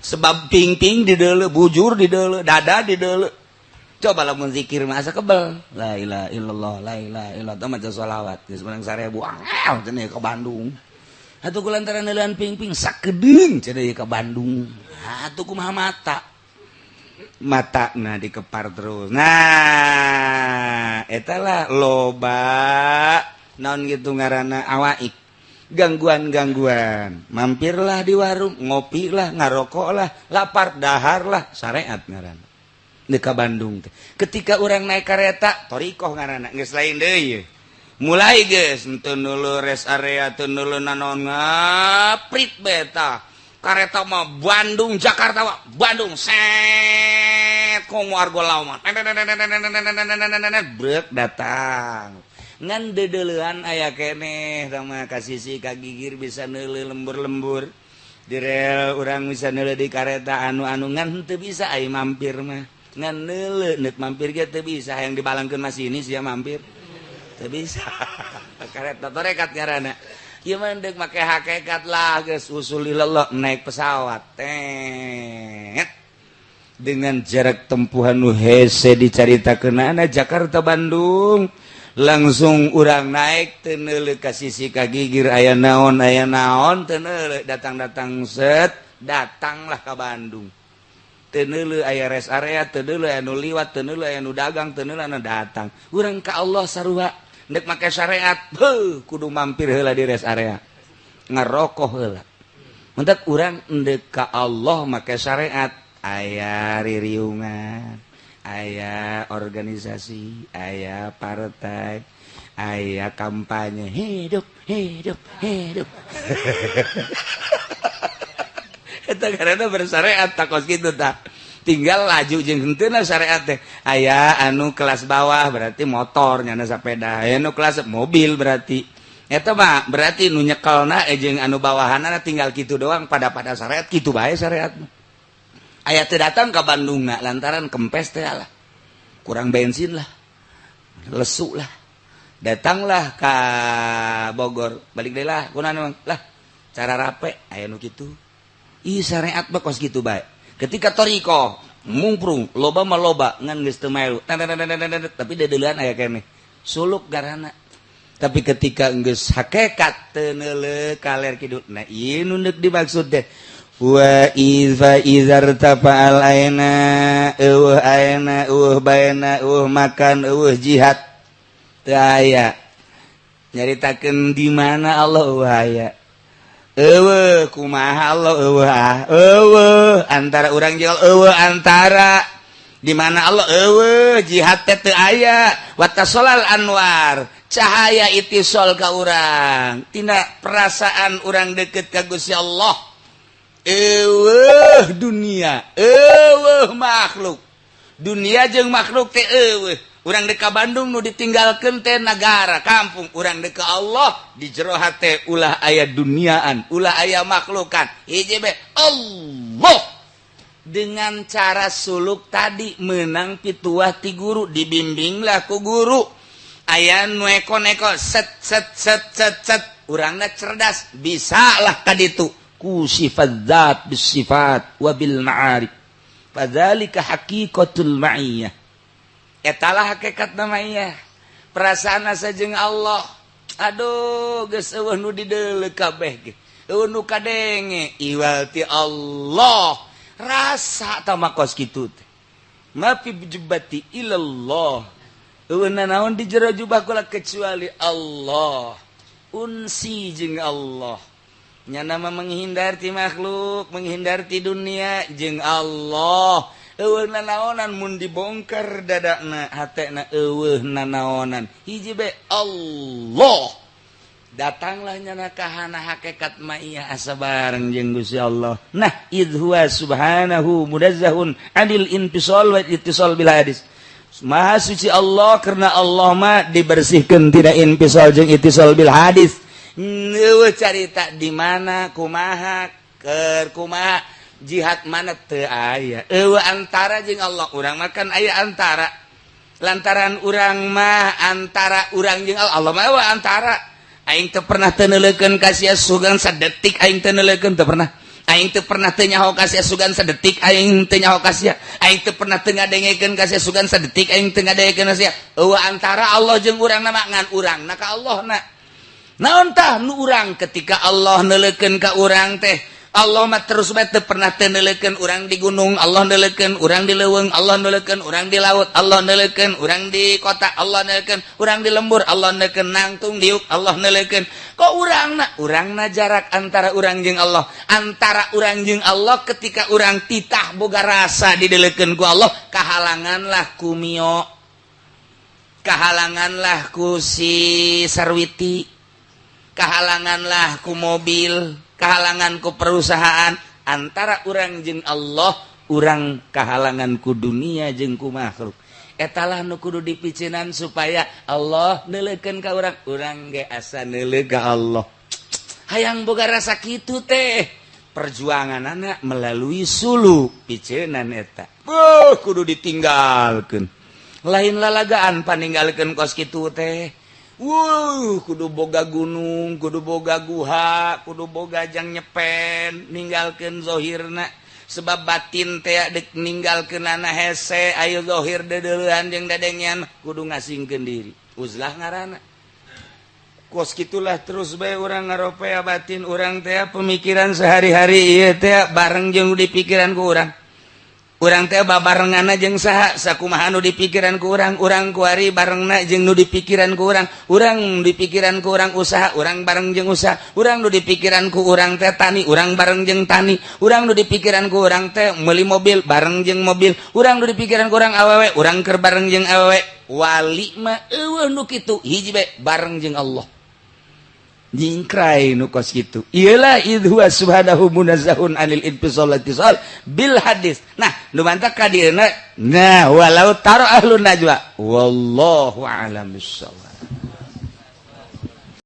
Sebab pingping di deuleu, bujur di deuleu, dada di deuleu. Coba lamun zikir mah asa kebel. La ilaha illallah, la ilaha illallah, maca sholawat geus menang 1000 angel cenah ke Bandung. Atuh kulantaran neuleun pingping sakedeung cenah ka Bandung. Atuh kumaha mata? Matana dikepar terus. Nah, eta lah loba naon gitu ngaranna awaik. Gangguan-gangguan, mampirlah di warung, ngopilah, ngarokoklah, lapar, daharlah, syariat ngaranna. Deuk ka Bandung teh. Ketika urang naik kareta, thoriqoh ngaranna, geus lain deui. Mulai geus henteu nulu rest area, teu nulu nanaon ngaprit beta. Kareta mah Bandung Jakarta mah Bandung set komo argo lawan. Brek datang. Ngan dedeleuan aya keneh tah ka sisi ka gigir bisa neuleuh lembur-lembur. Di rel urang bisa neuleuh di kareta anu-anu ngan teu bisa ai mampir mah. Ngan neuleuh neuk mampir ge teu bisa, hayang dibalangkeun masinis sia mampir. Teu bisa. Kareta torekat ngaranna. Ieu mah deuk make hakikat lah geus usulillah naik pesawat. Tet. Dengan jarak tempuhan nu hese dicaritakeunana Jakarta Bandung. Langsung urang naik teu neuleuh ka sisi ka gigir aya naon teu neuleuh datang-datang set datanglah ka Bandung. Teu neuleuh aya rest area, teu neuleuh aya nu liwat, teu neuleuh aya nu dagang, teu neuleuh anu datang. Urang ka Allah sarua ndek make syariat, heuh kudu mampir heula di rest area. Ngarokok heula. Mentak urang ndek ka Allah make syariat, aya ririungan, aya organisasi, aya partai, aya kampanye, hidup, hidup, hidup. Eta karena bersyariat tak kos kitu tak. Tinggal laju jeung henteuna syariat teh. Aya anu kelas bawah berarti motor nyana sepeda, aya anu kelas mobil berarti. Eta mah berarti nu nyekelna jeung anu bawahanna tinggal kitu doang pada syariat kitu bae syariat. Aya teu datang ka Bandung na lantaran kempes teh lah. Kurang bensin lah. Lesu lah. Datanglah ka Bogor, balik deui lah kunaon lah. Cara rape aya nu kitu. Ih syariat mah kos kitu bae. Ketika thoriqoh mungprung loba mah loba, ngan geus teu melu, tapi deudeuleun aya keneh suluk garana. Tapi ketika geus hakekat, teu neuleuh kaler kidul. Nah, ieu nu deuk dimaksud teh wa iza izartafa'al aina, eueuh aina, eueuh baena, eueuh makan, eueuh jihad, teu aya nyaritakeun di mana Allah, eueuh aya, eueuh kumaha Allah, eueuh ah, eueuh antara urang jeung eueuh, antara di mana Allah, eueuh jihad teh teu aya. Wattasolal anwar, cahaya itisol ka urang, tina perasaan urang deket ka Gusti Allah, eueuh dunia, eueuh makhluk. Dunia jeung makhluk teh eueuh. Urang dek ka Bandung, nu ditinggalkeun teh nagara kampung. Urang dek ka Allah, di jero hate ulah aya duniaan, ulah aya makhlukan, hiji be Allah. Dengan cara suluk tadi, menang pituah ti guru, dibimbinglah ku guru, aya nu eko-neko, set set set set set, urangna cerdas, bisa lah kaditu ku sifat zat bis sifat wa bil ma'arif. Fadzalika haqiqatul ma'iyah, etalah hakikat ma'iyah, perasaan asa jeung Allah. Aduh, geus eueuh nu dideuleu kabeh ge, eueuh nu kadenge iwal ti Allah. Rasa tah kos kitu teh, ma fi jubbati ilallah, eueuh nanaon di jero jubah kula kecuali Allah. Unsi jeung Allah, nyana mah menghindar ti makhluk, menghindar ti dunia, jeung Allah. Eueuh nanaonan mun dibongkar dadakna, hatena, eueuh nanaonan, hiji be Allah. Datanglah nyana kahana hakikat ma'iyah, asa bareng jeung Gusti Allah. Nah, idh huwa subhanahu munazzahun anil infisal wa ittisal bil hadis. Maha suci Allah, karena Allah mah dibersihkan, tidak infisal jeung ittisal bil hadis. Eueuh carita di mana, kumaha, keur kumaha, jihad mana, teu aya. Eueuh antara jeung Allah. Urang makan aya antara, lantaran urang mah antara urang jeung Allah. Allah mah eueuh antara. Aing teu pernah teu neuleukeun ka sia sugan sadetik, aing teu neuleukeun, teu pernah. Aing teu pernah teu nyaho ka sia sugan sadetik, aing teu nyaho ka sia. Aing teu pernah teu ngadengekeun ka sia sugan sadetik, aing teu ngadengekeun ka sia. Eueuh antara Allah jeung urang na mah, ngan urang na ka Allah na. Naon tah nu urang ketika Allah neuleukeun ka urang teh? Allah mah terus bae, teu pernah teu neuleukeun. Urang di gunung, Allah neuleukeun. Urang di leuweung, Allah neuleukeun. Urang di laut, Allah neuleukeun. Urang di kota, Allah neuleukeun. Urang di lembur, Allah neuleukeun. Nangtung diuk, Allah neuleukeun. Kok urang na, urang na jarak antara urang jeung Allah, antara urang jeung Allah, ketika urang titah boga rasa dideleukeun ku Allah, kahalanganlah ku Mio, kahalanganlah ku si Sarwiti, kahalanganlah ku mobil, kahalangan ku perusahaan antara urang jeung Allah. Urang kahalangan ku dunia jeung ku makhluk. Etalah nu kudu dipicinan supaya Allah neuleukeun ka urang, urang ge asa neuleuh ka Allah. Hayang boga rasa kitu teh, perjuangan anak melalui suluk, picenan eta. Buh, kudu ditinggalkeun, lain lalagaan paninggalkeun kos kitu teh. Wuh, kudu boga gunung, kudu boga guha, kudu boga jang nyepen, ninggalkeun zohirna. Sebab batin teh dek ninggalkeunana hese, ayo zohir deudeuleun jeung dadengean, kudu ngasingkeun diri. Uzlah ngaranna. Kos kitulah terus bae urang ngaropea batin urang teh, pemikiran sehari-hari ieu teh bareng jeung di pikiran ku urang. Urang teh babarenganna jeung saha, sakumaha nu dipikiran ku urang, urang kuari barengna jeung nu dipikiran ku urang. Urang dipikiran ku urang usaha, urang bareng jeung usaha. Urang nu dipikiran ku urang teh tani, urang bareng jeung tani. Urang nu dipikiran ku urang teh meuli mobil, bareng jeung mobil. Urang nu dipikiran ku urang awewe, urang keur bareng jeung awewe. Wali mah eueuh nu kitu, hiji bae, bareng jeung Allah. Nyingkrai nu kos kitu. Iyalah, idh huwa subhanahu munazzahun anil infisal ittisal bil hadis. Nah, nu mantak ka dieuna, nah, walau taro ahlun najwa, wallahu a'lam bissawab.